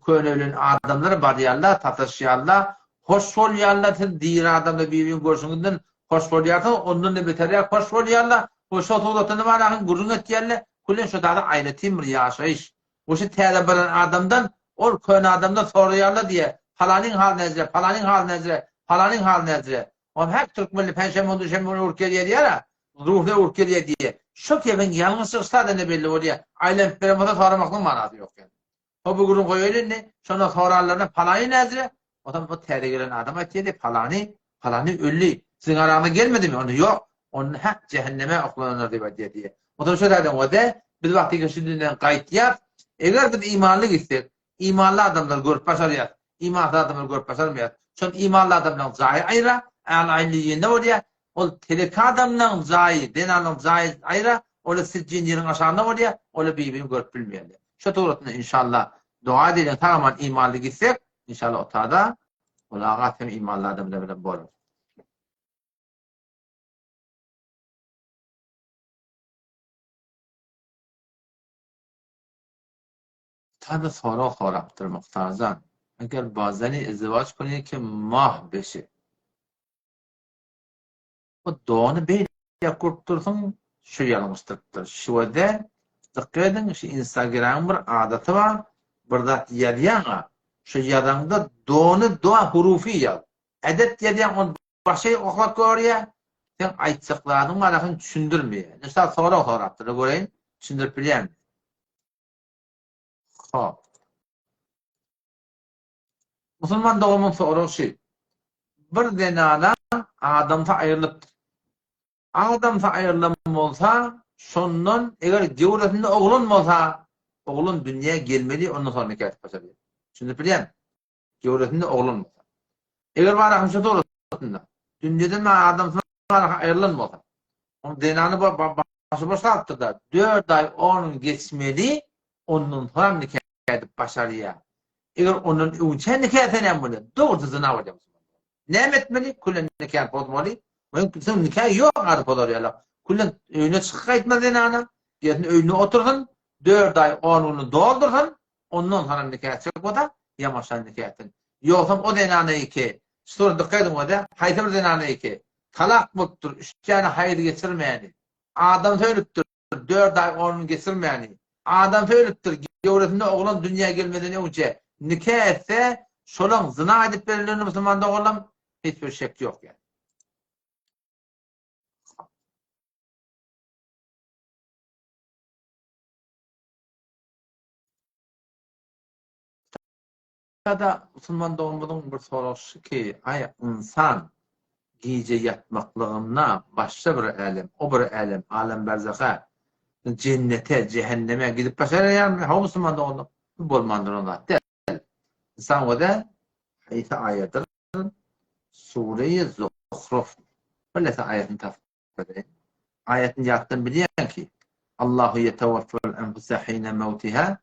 köne ölen adamlar barýarlar, sataşýarlar, hoş bolýarlar, siz diri adamlar bir-birini görşüňizden hoş bolýarsyňyz, ondan-da beterräk hoş bolýarlar we şo suratynda baragyň gürrüň etýärler, külen şo zada aýratyn bir ýaşaýyş. We şu täze baran adamdan ol köne adamdan soraýarlar diýýär, palanyň haly näjre, palanyň haly näjre, palanyň haly näjre. Ol hek türkmenli penşenbe güni, duşenbe güni öwrüp gelýär diýýär-ä, ruhly öwrüp gelýär diýýär. Şo gepiň ýalňyşlygy şu taýdan-da belli bolýar. Aýlanyp beren bolsa soramaklygyň manasy ýok ýaly. Ho bu gürrüň goýaýly indi. Şonda sorarlaryna palany näzire? Onsoň bu täze gelen adam aýtýardy, palany, palany öldi. Siziň araňyza gelmedimi? Onda ýok. Onda hak jähenneme oklananlar diýip aýdýar diýýär. Onsoň şo taýdan wada, biz wagty şu dünden gaýtýas. Eger biz imanly gitsek, imanly adamlary görüp başarýas. Imansyz adamlary görüp başarmaýas. Şol imanly adamlaryň jaýy aýra, äl-aýly bolýar. Ol telek adamlaň jaýy, zenanlaň jaýy aýra, ola sijjin ýeriň aşagynda bolýa, ola bir-birini görüp bilmeýärler. Şo suratynda inşallah doga edeliň sag-aman imanly gitsek, inşallah otada mulagat hem imanly adamlar bilen bolar. Tabi sorag sorapdyr Muhtarjan. Eger bazeni izdiwaç kuni ki mah beşi. Bu dony beýle gurup dursuň şu ýalňyşdyrypdyr. Şiwede dykgat ediň şu instagramyň bir adaty bar bir zat ýazýaňa şu ýazaňda dony do hurufy ýaz. Edet ýazýaň ony başy oklap görýä seň aýtjak zadyň manysyny düşündirmeýä. Indi şu sorag sorapdyr göreýin düşündirip bilýämi. Hop. Musulman doganymyň soragy şu. Bir zenana adamsy aýrylypdyr. Adamsy aýrylan bolsa, şondan eger göwresinde oglan bolsa, oglan dünýä gelmeli, ondan soň nika etip başarýar. Düşündirip bilýärmi? Göwresinde oglan bolsa. Eger bar ahym şu suratynda, dünýeden adamsy bar aýrylan bolsa, onuň zenany başy boş galypdyr-da, 4 aý 10 gün geçmeli, ondan soň nika edip başarýar. Eger ondan öňçä nika etse näme bolýar? Dogrusu zyna bolýar musulman. Näme etmeli? Külen nikany pozmaly. Soň nika ýok ady pozar ýaly. Külen öýüne çykyp gaýtmaz zenana. Gelsin öýünde otursyn, 4 aý 10 güni doldursyn, ondan soňra nika etjek bolsa, ýamaşan nika etsin. Ýogsam o zenana iki, şulara dykgat ediň öde, haýsy bir zenana iki, talak bolupdyr, üç däne haýyz geçirmäni, adam söýlüpdir, 4 aý 10 gün geçirmäni, Adamsy ölüpdir, göwresinde oglan dünýä gelmeden öňçe nika etse, şolaň zyna edip berenlerine musulman doganlam hiç bir şek ýok ýani. Ýa-da musulman doganymyzyň bir soragy şu ki, aý ynsan gije ýatmaklygynda başga bir älem, o bir älem, alem berzaha, jennete, jähenneme gidip başaraýarmy? Hawa musulman doganlar, bu bolman duran zat däl. Ynsan göze haýsy aýadyr? Sure-i Zuhruf. Birnäçe aýatyny tapyp bereýin. Aýatyny ýatdan bilýän ki, Allahu ýetewaffal enfusa hine mewtiha.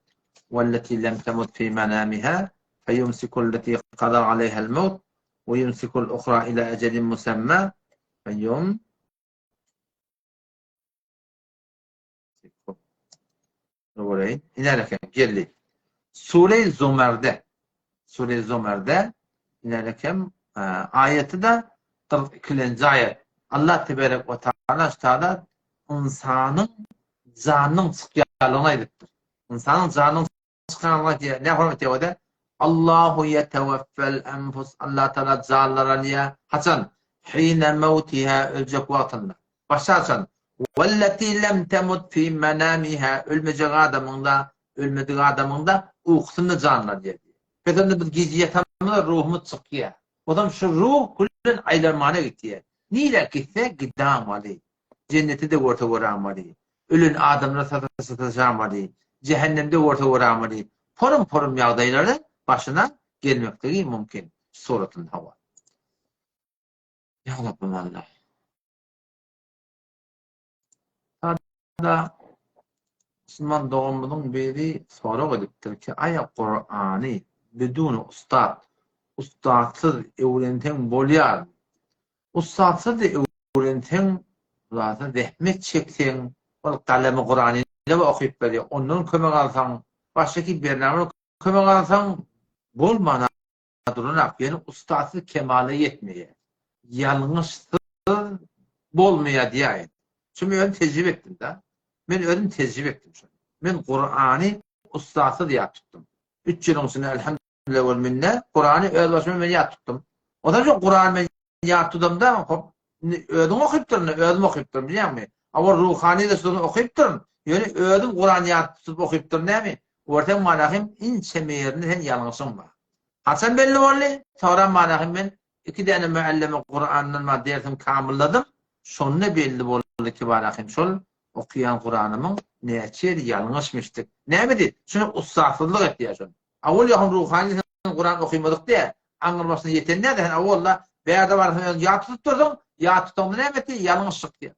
Welleti lem temut fi manamiha feyumsiku allati qada aleyha'l mevt ve yumsikul uhra ila ecelin musemma feyum Göreýin. Iner eken, geldi. Sure-i Zumerde Sure-i Zumerde iner eken, aýaty da 42-lenji aýat. Allah teberek we taala şu taýda ynsanyň janynyň çykýanlygyny aýdypdyr. Ynsanyň janynyň çykanlygyny aýdýar. Näme hormat diýýär Allahu yeteweffel enfus Allah taala janlary alýar. Haçan? Hine mewtiha öljek wagtynda. Başga haçan? Welleti lem temut fi menamiha ölmejek adamyňda, ölmedik adamyňda ukusynda janlar diýýär. Biz onda biz gije ýatamyzda ruhumyz çykýar. Ozam şu ruh küllen aýlanmana gitýär. Nirä gitse gidamaly. Jenneti-de görse göramaly. Ölen adamlar sataşamaly. Jähennemde görse göramaly. Porum-porum ýagdaýlary başyna gelmekligi mümkin. Suratynda hawa. Ýa Rabbim Allah. Sada musulman doganymyzyň biri sorag edipdir ki, aýa Kurany biduni ustad, ustadsyz öwrenseň bolýarmy? Ustadsyz öwrenseň, hulasa zähmet çekseň, ol galamy Kurany okyp berýär, ondan kömek alsaň, başga bernama kömek alsaň bolman duranok, ýöne ustadsyz kemala ýetmeýär. Ýalňyşsyz bolmaýar diýäýin. Şuny men özüm tejribe etdim-de. Men özüm tejribe etdim şuny. Men Kurany ustadsyz ýat tutdum. Üç ýylyň içinde elhamdülillah wel minne Kurany öz başyma men ýat tutdum. Ondan soň Kurany men ýat tutamda, hop, indi özüň okypdyryn, özüm okypdyryn, bilýäňmi? Awal ruhany-da şony okypdyryn. Ýöne özüm Kurany ýat tutup okypdyryn dämi? Görseň manahym inçeme ýerinde sen ýalňyşyň bar. Haçan belli boldy? Soňra manahym men iki däne müelleme Kurandan bar dersim kamylladym. Şonda belli boldy ki manahym şol okaýan Kuranymyň näçe ýeri ýalňyşmyşdyk. Näme diýip? Şuny ussatsyzlyk etýär şony. Awal ýakyn ruhany sen Kuran okymadyk diýä. Aňyr başyna ýeten näde sen awalla bärde barsaň özüň ýat tutup dursuň. Ýat tutaňda näme etdi? Ýalňyş çykdy.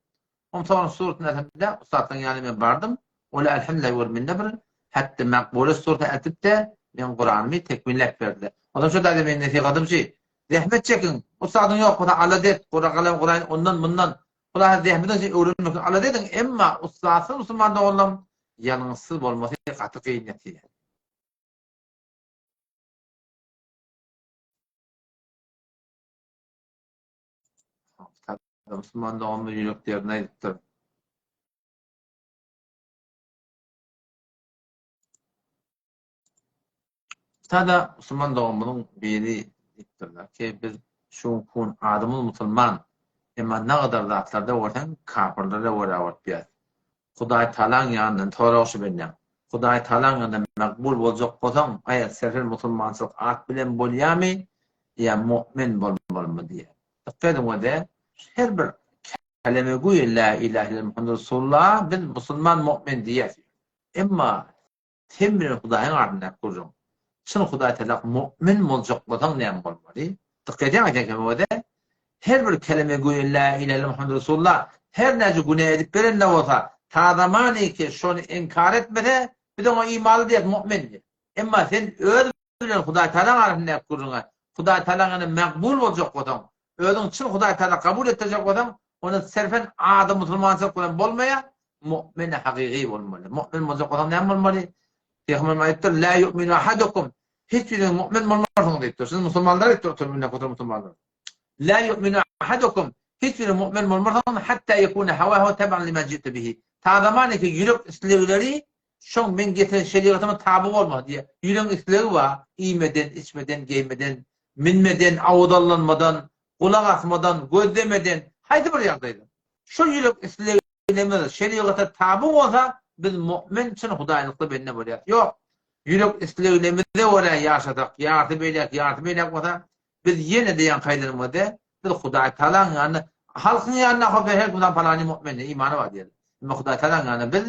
Onsoň suratyn elhamdülillah ussatlaryň ýanyna men bardym. Olar elhamdülillah bir minne bir hatda makbule surata eltip-de meň Kuranymy tekmilläp berdiler. Onsoň şo taýda meniň nesihatym şi, zähmet çekiň, ussadyň ýok bolsa alada et, gura galam guraýyn ondan mundan hulasa zähmetiň üçin öwrenmek üçin alada ediň, emma ussatsyz musulman doganlarym ýalňyşsyz bolmasy gaty kyn netije. Musulman doganymyz ýürek derdini aýdypdyr. Sada musulman doganymyzyň biri diýipdirler ki, biz şu gün adymyz musulman, emma nagadar zatlarda görseň kapyrlara görä bolup ýaz. Hudaý Tagalaň ýanyndan sorag şu bendäň. Hudaý Tagalaň ýanynda makbul boljak bolsaň, aýat serher musulmançylyk at bilen bolýamy ýa mu'min bolmalymy diýýär. Dykgat ediň wede, her bir kelemegüý la ilahe illallah Muhammedur Resulullah biz musulman mu'min diýýäs. Emma Sen bilen Hudaýyň arasyndaky gürrüň. Çyn Hudaý talap mu'min boljak bolsaň näme bolmaly? Dykgat edýäňmi aýdýan kelime Her bir kelime göýä la ilahe illallah Muhammedur Resulullah her näçe günä edip berende bolsa, ta zamany ki şony inkar etmese, biz oňa imanly diýeris, mu'min diýeris. Emma sen öz bilen Hudaý Tagalaň arasyndaky gürrüňe Hudaý Tagalaň ýanynda makbul boljak bolsaň, özüň çyn Hudaý Tagala kabul etdirjek bolsaň, onda serfen ady musulmançylyk bilen bolmaýar, mu'min hakyky bolmaly. Mu'min boljak bolsaň näme bolmaly? Pygamberimiz aýdypdyr, La yu'minu ahadukum. Hiç biriňiz mu'min bolmarsyňyz diýipdir. Siz musulmanlar diýipdir, oturyp indi oturan musulmanlar. La yu'minu ahadukum. Hiç biriňiz mu'min bolmarsyňyz hatta yekuna hawahu taban lima ji'tu bihi. Ta zamany ki ýürek islegleri şoň men getiren şerigatyma taby bolmaz diýýär. Ýüregiň islegi bar, iýmeden, içmeden, geýmeden, minmeden, awdallanmadan, gulak asmadan, gözlemeden, haýsy bir ýagdaýda. Şol ýürek islegimiz şerigata taby bolsa, biz mu'min, çyn hudaýlykly bende bolýarys. Ýok, ýürek isleglerimize görä ýaşasak, ýarty beýläk, ýarty beýläk bolsa, biz ýene-de ýaňky aýdanymyzda, biz Hudaý Tagalaň ýanynda, halkyň ýanynda hop her kim palany mu'min, imany bar diýerler. Emma Hudaý Tagalaň ýanynda biz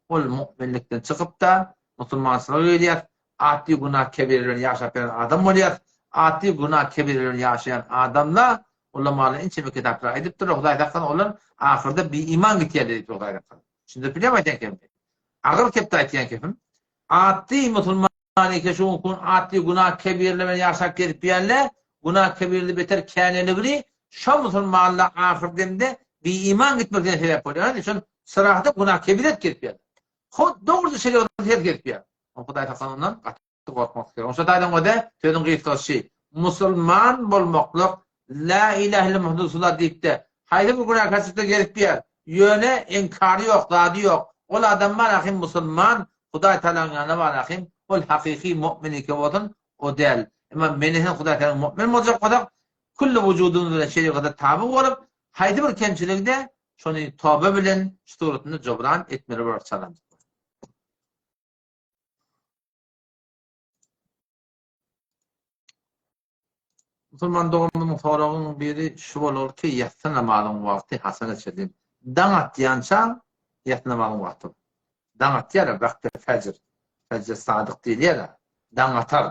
ol mu'minlikden çykyp-da, musulmançylyga gelýäris, Atly günah kebire bilen ýaşap ýören adam bolýar. Atly günah kebire bilen ýaşaýan adamla ulamalar ençeme kitaplar aýdypdyrlar, Hudaý saklasyn olar ahyrda biiman gitýärler diýipdir Hudaý saklasyn. Düşündirip bilýärmi aýdýan kepimi? Agyr kepde aýtýan kepim. Atdy musulman eke şu gün atdy günah kebirle bilen ýaşap gezip ýärle, günah kebirli beter käneligini şo musulmanlar ahyr demde biiman gitmekine sebäp bolýar. Hany şol syrahda günah kebir et gezip ýärler. Hut dogrudy şerigatda ters gezip ýär. Hudaý saklasyn ondan gaty gorkmak gerek. Şo taýdan göde sözüň gysgasy musulman bolmaklyk La ilahe illa Muhammed Resulullah diýipde haýsy bir günäkärçilikde gezip ýär. Ýöne inkary ýok, zady ýok. Ol adam bar ahim musulman, Hudaý Tagalaň ýanynda bar ahim, ol hakyky mu'min eke bolsun, o däl. Emma meni sen Hudaý Tagalaň mu'min boljak bolsak, külli wujudymyz bilen şerigata taby bolup, haýsy bir kemçiligde şony toba bilen şu suratynda jobran etmeli bolar çalamyz. Musulman doganymyzyň soragynyň biri şu bolar ki, ýassy namazyň wagty haçana çenli? Daň atýança ýassy namazyň wagty. Daň atýar-a, wagty fejr. Fejr sadyk diýilýär-ä. Daň atar.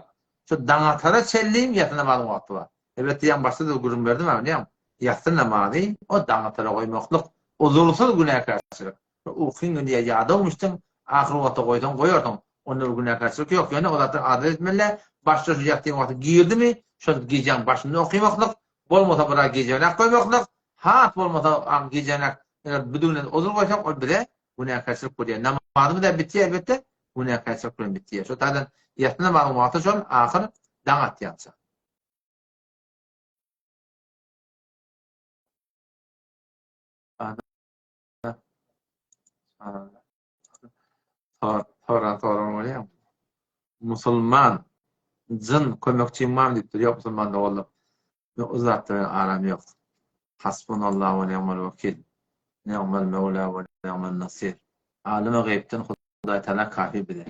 Şu daň atara çenli ýassy namazyň wagty bar. Elbetde ýaňy başda-da gürrüň berdim-ä, bilýäňmi? Ýassy namazy o daň atara goýmaklyk uzursyz günäkärçilik. Ukyň gelýär, ýadawmyşdyň, ahyr wagta goýsaň goýarsyň. Onda bir günäkärçilik ýok. Ýöne o zatlar adat etmeli-dä. Başda şu ýatýan wagty girdimi, şol gijäň başynda okymaklyk, bolmasa biraz gijäräk goýmaklyk, has bolmasa gijäräk eger büdüginden ozal goýsak, ol bize günäkärçilik bolýar. Namazymyz-a bitýär elbetde, günäkärçilik bilen bitýär. Şo taýdan ýatsy namazyň wagty şol, ahyr daň atýança. Soran soragyň bolýar. Musulman jyn kömekçiň barmy diýipdir. Ýok musulman doganlar. Men o zatlar bilen aram ýok. Hasbunallahu we ni'mal wekil. Ni'mal mewla we ni'mal nasir. Alym-y gaýypdan Hudaý Tagala kafi bize.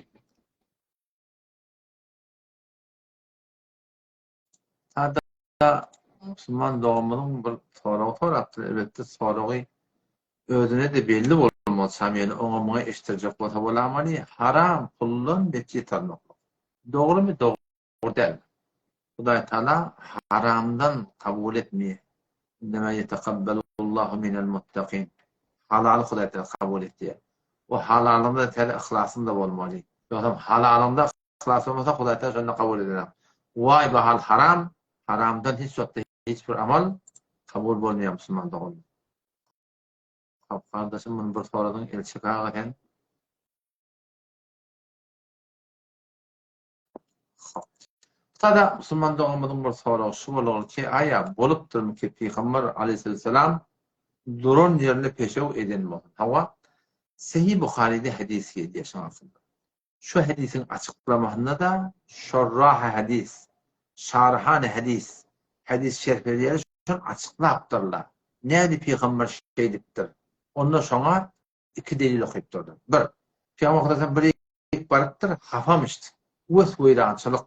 Sada musulman doganymyzyň bir soragy sorapdyr. Elbetde soragy özüne-de belli bolmaly, çam ýöne oňa muňa eşitdirjek bolsa bolamaly, haram puldan metjit salmaklyk. Dogrymy, dogry dälmi? Hudaý Taala haramdan kabul etmeýär. Innema ýetekabbalullahu minel muttakin. Halaly Hudaý Taala kabul etýär. O halalyňda täze yhlasyň da bolmaly. Ýogsam halalyňda Yhlas bolmasa Hudaý Taala şonda kabul edenok. Waý bahal haram, haramdan hiç wagtda hiç bir amal kabul bolmaýar musulman doganlar. Hop gardaşym muny bir soradyň elçek aga sen. Hop. Sada musulman doganymyzyň bir soragy şu bolar ki aýa bolupdyrmy ki Pygamber aleyhisselam duran ýerinde peşew eden bolsun. Hawa Sahih Buharyda hadys gelýär şoň hakynda. Şu hadisiň açyklamasynda-da şorrahy hadis, şaryhany hadis, hadis şerhleýänler şony açyklapdyrlar. Nädip pygamber şeýdipdir? Onda şoňa iki delil okypdyrlar. Bir, Pygamber sallallahu bir ýerik barypdyr, hapamyşdy. Wes-weýrançylyk.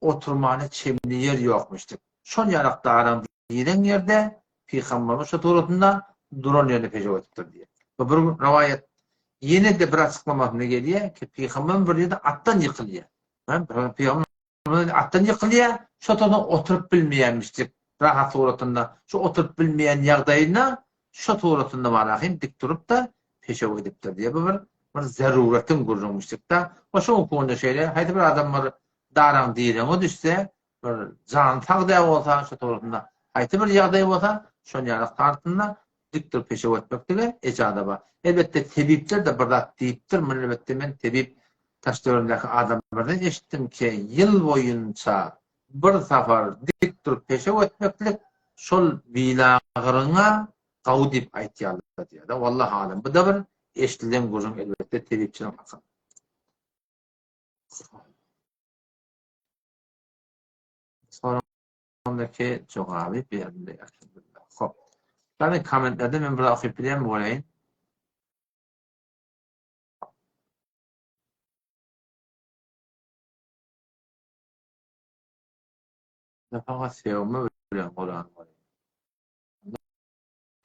Oturmana çemli ýer ýokmuşdy. Şol ýarak daran diýlen ýerde Pygamberimiz şo suratynda duran ýerinde peşew edipdir diýýär. Bu bir rowaýat. Ýene-de bir açyklamasynda gelýär ki, Pygamberimiz bir ýerde atdan ýykylýar. Pygamberimiz atdan ýykylýar, şo tozan oturyp bilmeýärmişdik rahat suratynda. Şu oturyp bilmeýän ýagdaýynda şo suratynda barahym dik durup-da peşew edipdir diýýär. Bu bir bir zeruretiň gürrüňmişdik-de. O şu günki günde şeýle, haýsy bir adam bir daraň direňe düşse, bir jany sag däl bolsa, şo suratynda haýsy bir ýagdaý bolsa, şon ýaly kartynda dik durup peşew etmeklige ejaza bar. Elbetde tebipler-de bir zat diýipdir, muny elbetde men tebip daş-töweregimdäki adamlardan eşitdim ki, ýyl boýunça bir sapar dik durup peşew etmeklik şol bilagyryňa gawy diýip aýtýarlar diýýär-de. Wallahy alem. Bu-da bir eşidilen gürrüň elbetde tebipçiniň hakynda. Soragymdaky jogaby berildi elhamdülillah. Hop. Ýagny kommentlerde men biraz okyp bilýän bolaýyn. Napaga sögme bilen Kuran bolýar.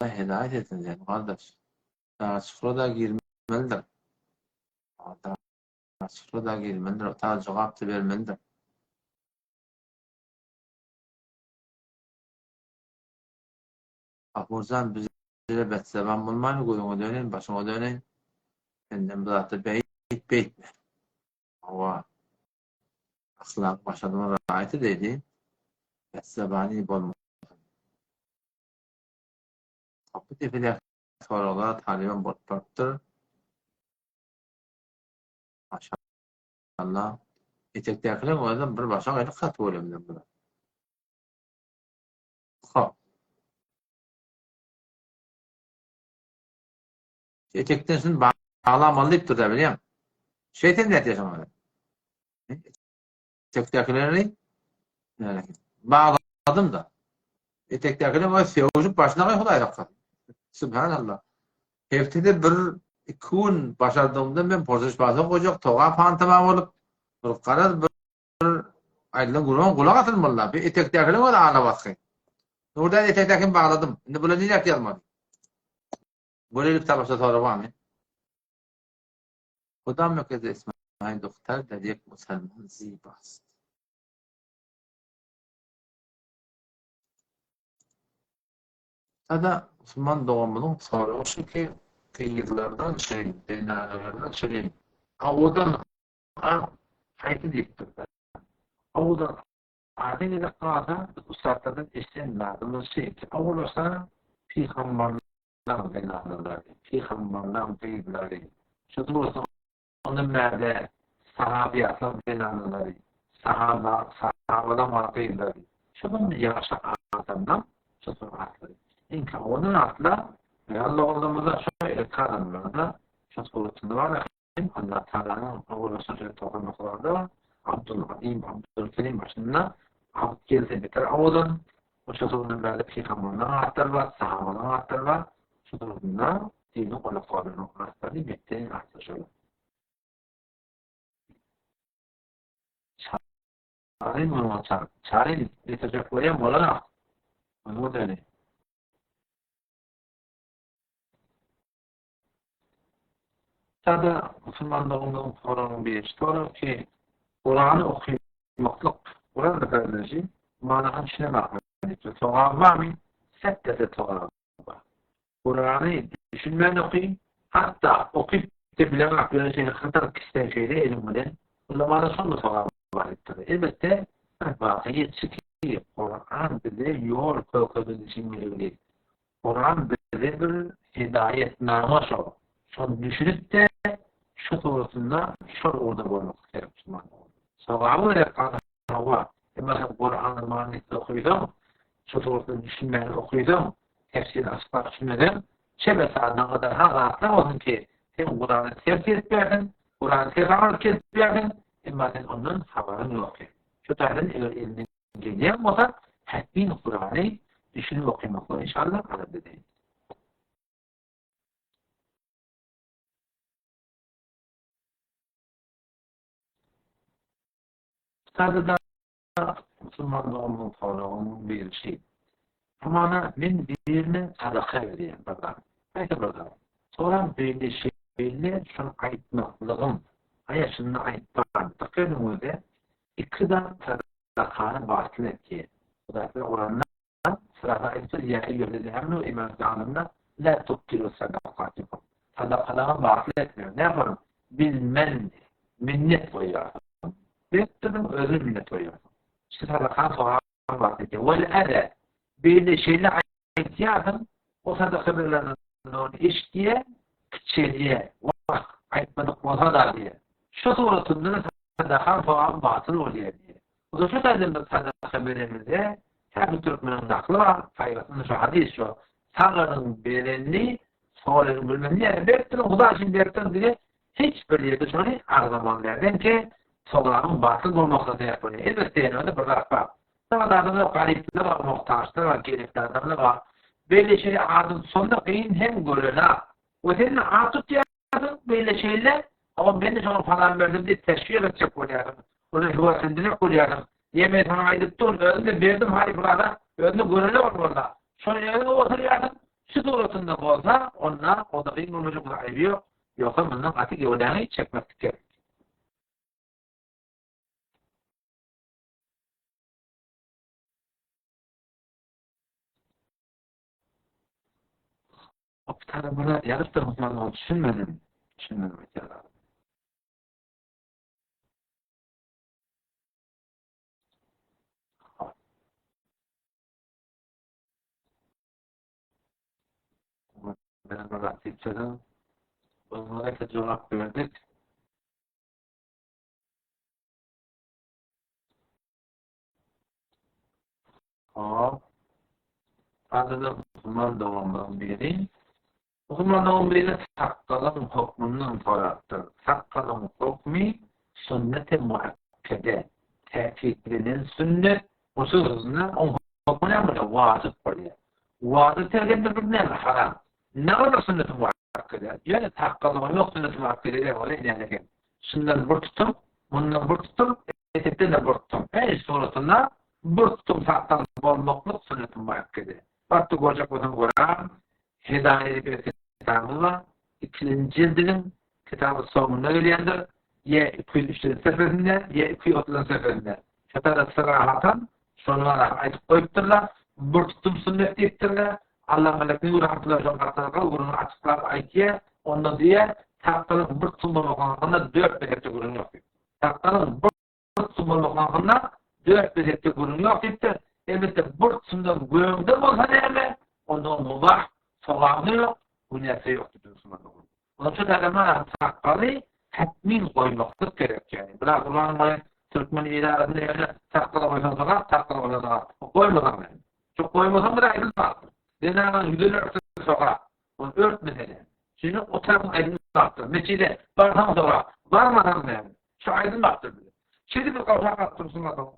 Allah hidayet etsin seni gardaş. Daga çukura-da girmelidir. Daga çukura-da girmelidir. O taýda jogap-da bermelidir. Gafurjan bizlere betzeban bolmaýyn, gözüňe döneýin, başyňa döneýin. Senden bu zatda beýt, beýtme. Hawa. Ahlak başardyma raýat edeýdi. Betsebani bolmasyn. Hopy depedäki soraglara talybam bolup barypdyr. Maşallah. Etekdäkileň özem bir başa gaýdyk satyp ölemden bular. Hop. Etekden şuny baglamaly diýip dur-da bilýäň. Şeýtsem nätýär şoňa? Etekdäkileri bagladym-da. Etekdäkiler öz sögüşip başyna gaý Hudaý saklasyn. Subhanallah. Heftede bir iki gün başardygymda men poşaş basa goýjak toga pantama bolup bir garaz bir aýdylan gürrüňe gulak asylmaly. Bir etekdäkiler öz ala basgy. Nurdan etekdäkini bagladym. Indi bular niräk ýazmaly? Görelik tabaşa sorag barmy? Kudam mekeze İsmail Duhtar der yek musalman zibast. Sada musulman doganymyzyň soragy şu ki, gyzlardan şirin, zenanalardan şirin, owadan at haýsy diýipdir. Owadan ady gezek galsa, biz ussatlardan eşiden zadymyz şu ki, owalasa pygambarlaň zenanalary, pygambarlaň gyzlary, şu dursun ondan bärde sahabyýatlaň zenanalary, sahaba, sahabalaň gyzlary, şodan ýagşy adamlaň şodan atlary. Iňki owadan atlar, aýal doganlarymyzda şo erkek adamlarda şo suratynda bar eken, Allah Tagalanyň owalasa şo tohumlyklarda Abdul Azim, Abdul Kerim başynda Abd gelse beter owadan, şo soňundan bärde pygamberleriň atlary bar, sahabalaryň atlary bar, şo soňunda diniň gulaklarynyn atlary betden atlar şolar. Çaryn muňa çar. Çaryn getirjek bolýan bolanok. Muňa döni. Sada musulmanlygymyzyň soragynyň biri sorag ki, Kurany okymaklyk, Kuran berlişi manysyna düşünemok diýipdir. Sogaby barmy? Setdede sogaby bar. Kurany düşünmän oky, hatda okyp de bileňok ýöne seni hatar kisden şeýle eliň bilen, onda mana şonda sogaby bar diýipdir. Elbetde, wakyýetçi ki, Kuran bize ýol görkeziji belgili. Kuran bize bir hidaýetnama şo. Şony düşünip-de, şu suratynda şol ugurda bolmak gerek musulman. Sogaby gerek hawa, emma sen Kuranyň manysyny okysaň, şu suratynda düşünmän okysaň, tefsirini asla düşünmeseň, çe-besadyna gadar ha zatlar bolsun ki, sen Kurany ters kesip bersiň, Kurany ters aňryk kesip bersiň, emma sen ondan habaryň ýok. Şu taýdan eger elinden Gelýän bolsa hätmin Kurany düşünip okamaklygy inşallah arz edeýin. Sada-da musulman doganymyzyň soragynyň biri şi. Hamana men birine sadaka berýän bir zat. Haýsy bir zat. Soram beýle şeýle şony aýtmaklygym. Aýa şunda aýtman. Dykgat ediň özi. Iki zat sadakany batyl etýär. Hudaý Tagala Kuranda syrasy aýdypdyr, Ýa eýýuhellezine amenu, iman eden adamlar, la tubtilu sadakatikum. Sadakalaryňyzy batyl etmäň. Näme bolup? Bil menni, minnet goýýarsyň. Beripdirdiň, özüne minnet goýýarsyň. Şu sadakanyň sogabyny batyl etýär. Wel eze, beýle şeýle aýtýarsyň, o sadaka berlen ony eşidýär, kiçelýär. Wah, aýtmadyk bolsa-da diýýär. Şu suratynda-da sadakaň sogaby batyl bolýar diýýär. O-da şu taýdan biz sadaka berenimizde, hä bu türkmeniň nakyly bar, haýbatynda şu hadys şu, sag eliň berenini sol eliň bilmesin diýýär. Beripdirin, Hudaý üçin beripdirin diýse, hiç bir ýerde şony agzamaly däl. Belki sogabyň batyl bolmagyna sebäp bolýar. Elbetde ýene bir zat bar. Sagat adamlar garyplar bar, muhtaçlar bar, gerekli adamlar bar. Beýle şeýle adam tutanda gyn hem görenak. We sen at tutýarsyň beýle şeýle, hawa men-de şoňa salam berdim diýip teşwik etjek bolýarsyň. Ony höweslendirjek bolýarsyň. Diýe men saňa aýdyp durun, özüm-de berdim haý byrada, özüne görele bolmaly-da. Şony özüňe oturýarsyň, şu suratynda bolsa, onda o-da gyn görmejek bir aýby ýok. Ýogsa mundan gaty göwräňi çekmeklik gerek. Optara bir zat ýazypdyr musulman ol düşünmedim. Düşünmedim aýtýan zadyny. Bilen bir zat diýipsiňiz. Oňa gaýta jogap berdik. Hop. Adada musulman doganlaryň biri. Musulman dogan biri sakgalyň hokmundan sorapdyr. Sakgalyň hokmy sünnet-i muakkede, täkitlenen sünnet, hususynda oň hokmy näme bolýar? Wajyp bolýar. Wajyp terk bir näme? Haram. Näme sünnet-i muakkede? Ýöne sakgalyň ýok sünnet-i muakkede diýen bolýar näme eken? Şundan bir tutum, mundan bir tutum, etekden-de bir tutum. Her suratynda bir tutum sakgal bolmaklyk sünnet-i muakkede. Batdy görjek bolsaň göräň, Hedaýa diýip bir kitabymyz bar. Ikinji jildiniň kitaby soňunda gelýändir. Ýa 203-nji sefesinde, ýa 230-njy sefesinde. Şeýle syrahatan şony bana aýdyp goýupdyrlar. Bir tutum sünnet diýipdirler. Allah Melek Nur Rahmetullah şoň gatnaşyga gürrüňini açyklap aýtýar. Onda diýýär, sakgalyň bir tutum bolmak hakynda dört mezhepde gürrüň ýok diýip. Sakgalyň bir tutum bolmak hakynda dört mezhepde gürrüň ýok diýipdir. Elbetde bir tutumdan göňde bolsa näme? Onda ol mubah, sogaby ýok, günäsi ýok diýipdir musulman dogan. Onuň üçin adama sakgaly hetmin goýmaklyk gerek ýaly. Biraz Gurban baý türkmen il arasynda ýöne sakgal goýsaň sogap, sakgal goýsaň sogap. Goýmasaň näme? Çok goýmasaň bir aýdylmapdyr. Zenanaň ýüzüni örtse sogap. Ony örtmese näme? Şeýle o tarapyň aýdylmapdyr. Mesjide barsaň sogap, barmasaň näme? Şu aýdylmapdyr bize. Şeýdip bir gowşak galyp dursun adam.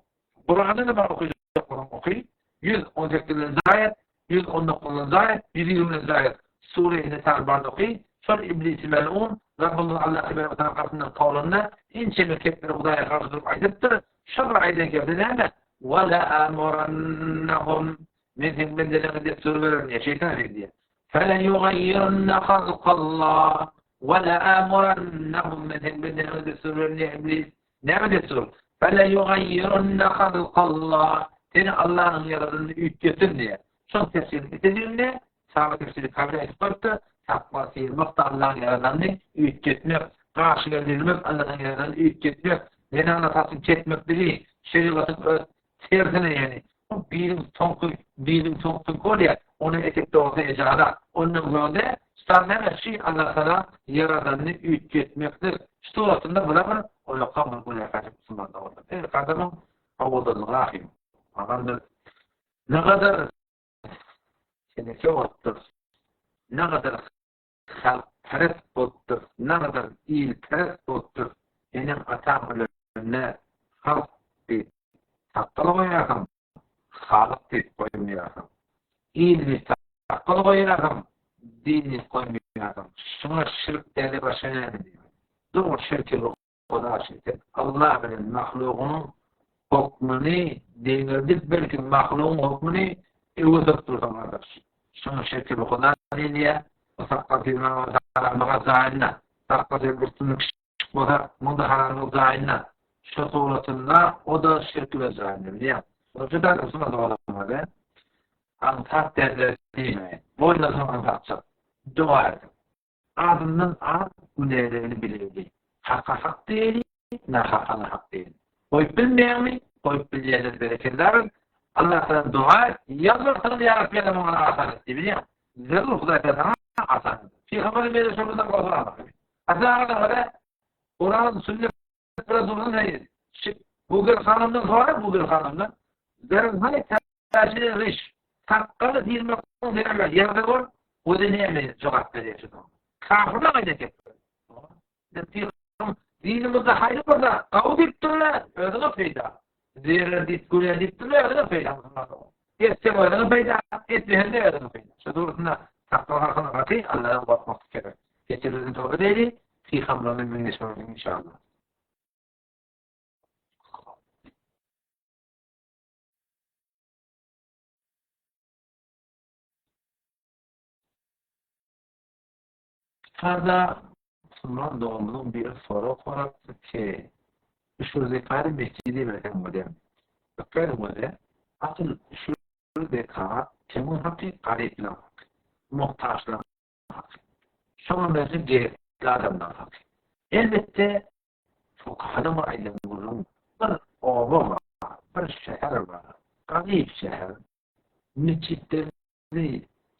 Kurany da bar okajak bolsaň oky. 118-nji aýat, 119-njy aýat, 120-nji aýat. Sure-i Nisa bar oky. Şol iblisi melun Rabbymyz Allah tebarek we taala garşysyndan kowlanda ençeme kepleri Hudaýa garşy durup aýdypdyr. Şol bir aýdan kepde näme? Ve la amurannahum Men seň bendeleriňe dessur bererin diýýär. Şeýtan şeýle diýýär. Fele yugayyirunna halkallah ve la amurannahum Men seň bendeleriňe dessur bererin diýýär iblis. Näme dessur? Fele yugayyirunna halkallah Seni Allanyň ýaradanyny üýtgetsin diýýär. Şol tefsiriň islendiginde Sahaba tefsiri kabul aýdyp barypdyr, Takwa syrmak-da Allanyň ýaradanyny üýtgetmek, garşy geldirmek Allanyň ýaradanyny üýtgetmek, zenana saçyny kesmekligi şerigatyň öz tersine ýagny bu biriň soňky biriň soňky bolýar, ony etek dogsa ejaza, ondan görde şytan näme şy Allatagala ýaradanyny üýtgetmeklik şu suratynda bular bir oýlakam bir günäkär musulman doganlar. Eý gadamyň owadanlygy ahym. Agamdyr. Ne gadar teneke bolupdyr, ne gadar halkperest bolupdyr, ne gadar ilperest bolupdyr, eneň-ataň ölende halk diýip sakgal goýarsyň, halyk diýip goýmaýarsyň. Il diýip sakgal goýarsyň, din diýip goýmaýarsyň. Şuňa şirk däli başga näme diýmeli? Dogry şirki Huda şirket Allah bilen mahlugynyň hokmuny deňirdip belki mahlugyň hokmuny öňe sürüp dursaň gardaş. Şuňa şirki bi Huda diýilýär. Bu sakgal syzmaň bolsa haramlyga jaýynda. Sakgal syzyp üstünde kiçijik bolsa muňda haramlyk jaýynda. Şo suratynda o-da şirki bilen jaýynda bilýäň. Şonuň üçin däl musulman doganlarymyza aňsat däldir diýmäýin. Boýundan soň aňsatjak. Doga ediň. Azyndan az günälerini bileli. Haka hak diýeli, nahaka nahak diýeli. Goýup bilmeýäňmi? Goýup bilýänler berekella ber. Allahdan doga et, ýalbarsaň ýa Rabbi ýa maňa asan et diý bilýäň. Zerur Hudaý saňa asan eder. Pygamber beýle şondan gorkar. Asana görä Kuran sünnet bilen dursun heý. Google hanymdan sora Google hanymdan. Zerur hany täşini riş. Sakgaly syrmak zerur ýerde gör. Özi näme jogap berýär şu soň. Kafirler aýdan gepler. Dinimizde haýry bir zat, gawy diýipdirler, özüňe peýda. Zerer diýip, günä diýipdirler, özüňe peýda. Etseň özüňe peýda, etmeseň-de özüňe peýda. Şu dogrusynda takwa halkyna gaty Alladan gorkmak gerek. Geçirilsin toba edeli, pygamberine meňzeş bolarys inşallah. Sada musulman doganymyzyň biri sorag sorapdyr ki, Üşür zekady mesjide berseň bolýarmy? Dikkat ediň bolýar. Asyl üşür zekat kimiň haky? Garyplaryň haky. Muhtaçlaryň haky. Şoňa meňzeş gerekli adamlaryň haky. Elbetde, fukahadan bir aýdylan gürrüň, bir oba bar, bir şäher bar, garyp şäher, metjitden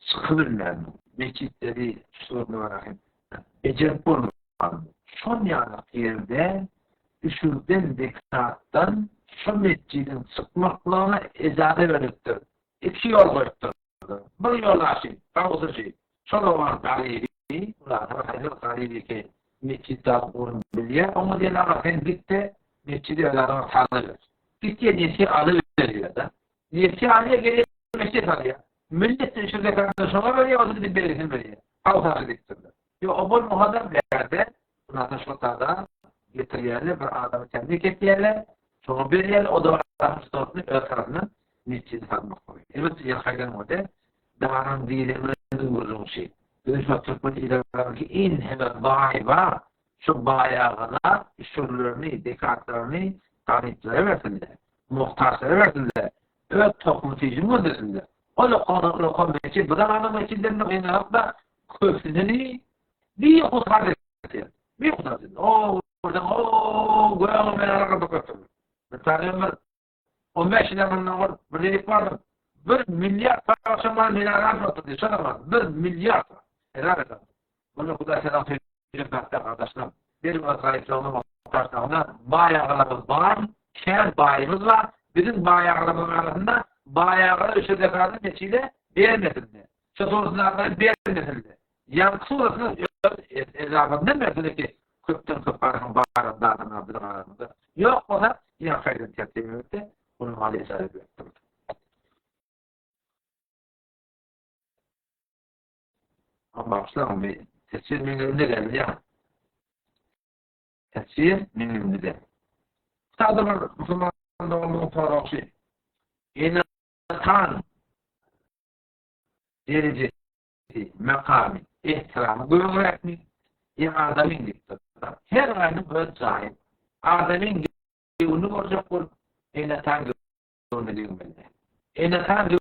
çykybilmän. Metjitleri şu bejerip bolman. Şon ýaly ýerde üşürden zekatdan şu metjidiň çykmaklygyna ejaza beripdir. Iki ýol goýupdyr. Bir ýol aşy, gawusyjy, şol owan garyby, ulansa garyby ki, metjit zat ugrun bilýär, oňa diýen aga sen git-de metjidi özüňe salyber. Gitýär nesýe alyberýär-de. Nesýe alýar, gelýär metjide salýar. Millet şu zekatyny şoňa berýär, o-da gidip bergisini berýär. Gawusaçy diýipdirler. Ýok, o bolmasa-da bärde ondan şo tada getirýärler, bir adamy temlik etýärler, şoňa berýärler, o-da bir adamyň ştosyny öz tarapyndan metjide salmak bolýar. Elbetde, ýer haýdan bolsa, daran diýleniň gürrüňçi. Biziň şu türkmen ilatynyňky iň heme baý bar, şu baýagyna üşürlerini, zekatlaryny garyplara bersinler, muhtaçlara bersinler, öz tohumy tüýjüni gözlesinler. Ol okan, ol okan metjit, bu zamanyň metjitlerinde gynanakda köpüsini bihut harç etýär. Bihut harç etýär. O, buradan o, gögüň bilen alakasy köpdür. Bir tane bir 15 ýyl mundan ol bir delik bardy. 1 milliard parça mal minara atdy. Şo zaman 1 milliard. Helal etsin. Bunu Hudaý sana söýjek zatlar gardaşlar. Bir bir gaýyplygyna muhtaçlygyna baý agalarymyz bar, kän baýymyz bar. Biziň baý agalarymyzyň arasynda baý agalar üçe zekady neçile bermesin-de. Şu suratyny bermesin-de. Ýaňky suratyny öz ezabyndan bersin ki, köpden köp garaşyň barynda adamlar biziň aramyzda. Ýok bolsa, ýaňky aýdan tertibimizde bunu maly ejaza berip durdy. Bagyşlaň, bir teswir meň elimde geldi ýa. Teswir meň elimde. Sada bir musulman doganymyzyň soragy şu. Ene-atan derejesi, makamy, ehtiramy gögräkmi ýa adamyň diýipdir. Her aýynyň öz jaýy. Adamyň göwnüni görjek bolup, ene-ataň göwnüne degmeli. Ene-ataň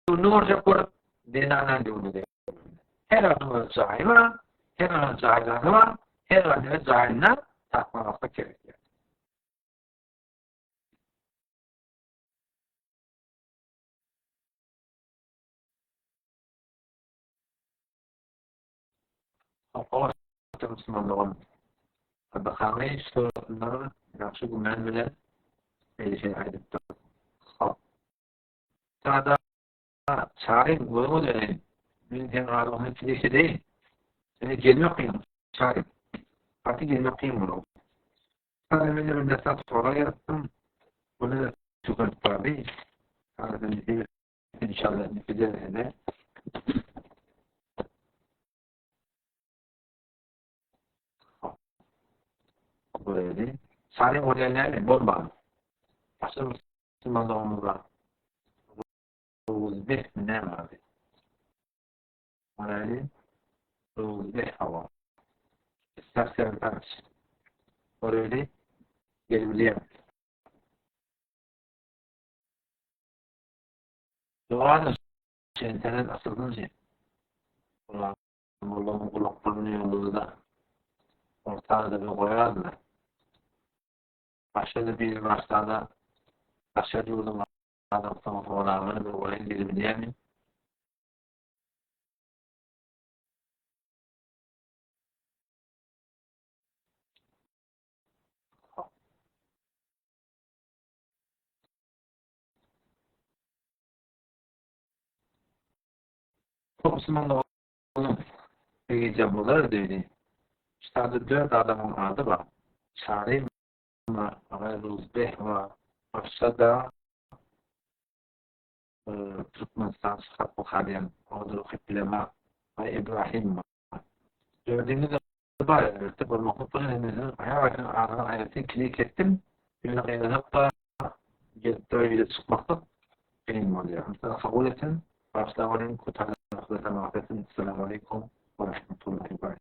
göwnüni görjek bolup, zenanaň göwnüne degmeli. Her adamyň öz jaýy bar, her adamyň jaýlary bar, her adam öz jaýynda saklamaklyk gerek. Sadakany suratynda ýagşy güman bilen beýle şey aýdypdyr. Hop. Sada çaryň gözüňe döneýin. Men seň adyňy hiç eşideýin. Seni gelmek kyn, çary. Gaty gelmek kyn bolar. Sada men bir desat sorag ýazypdym. Bunu tükenip bardy. Sada İnşallah neticelerine Böyle. Sani bolýan näme? Bolman. Başga musulman doganymyz bar. Ruzbeh mi näme ady? Morali Ruzbeh hawa. Istersen tanış. Oraya gelebilýär. Dogany internet açyldynjy. Mollanyň gulaklaryny ýolunda ortada bir goýardylar. Başga-da biri başlada daşary ýurduň adamsynyň soragyny bir goýan gelebilýärmi? Osmanoğlunyň bir gije bolar diýdi. Ştada dört adamyň ady bar. Çary bar, Ruzbeh bar, başga-da Türkmenistan çykyp okalýan odur okyp bilemok. We Ibrahim bar. Dördüňiz bar elbetde bolmaklyk bilen hemmesiniň her haýsynyň adyny aýratyn klik etdim. Ýöne gynanakda gelip bir ýüze çykmaklyk kyn bolýar. Mysal kabul etsin. Bagyşlap olyň. Köp Hudaý samahat etsin. Essalamu aleýkum we rahmetullahi we.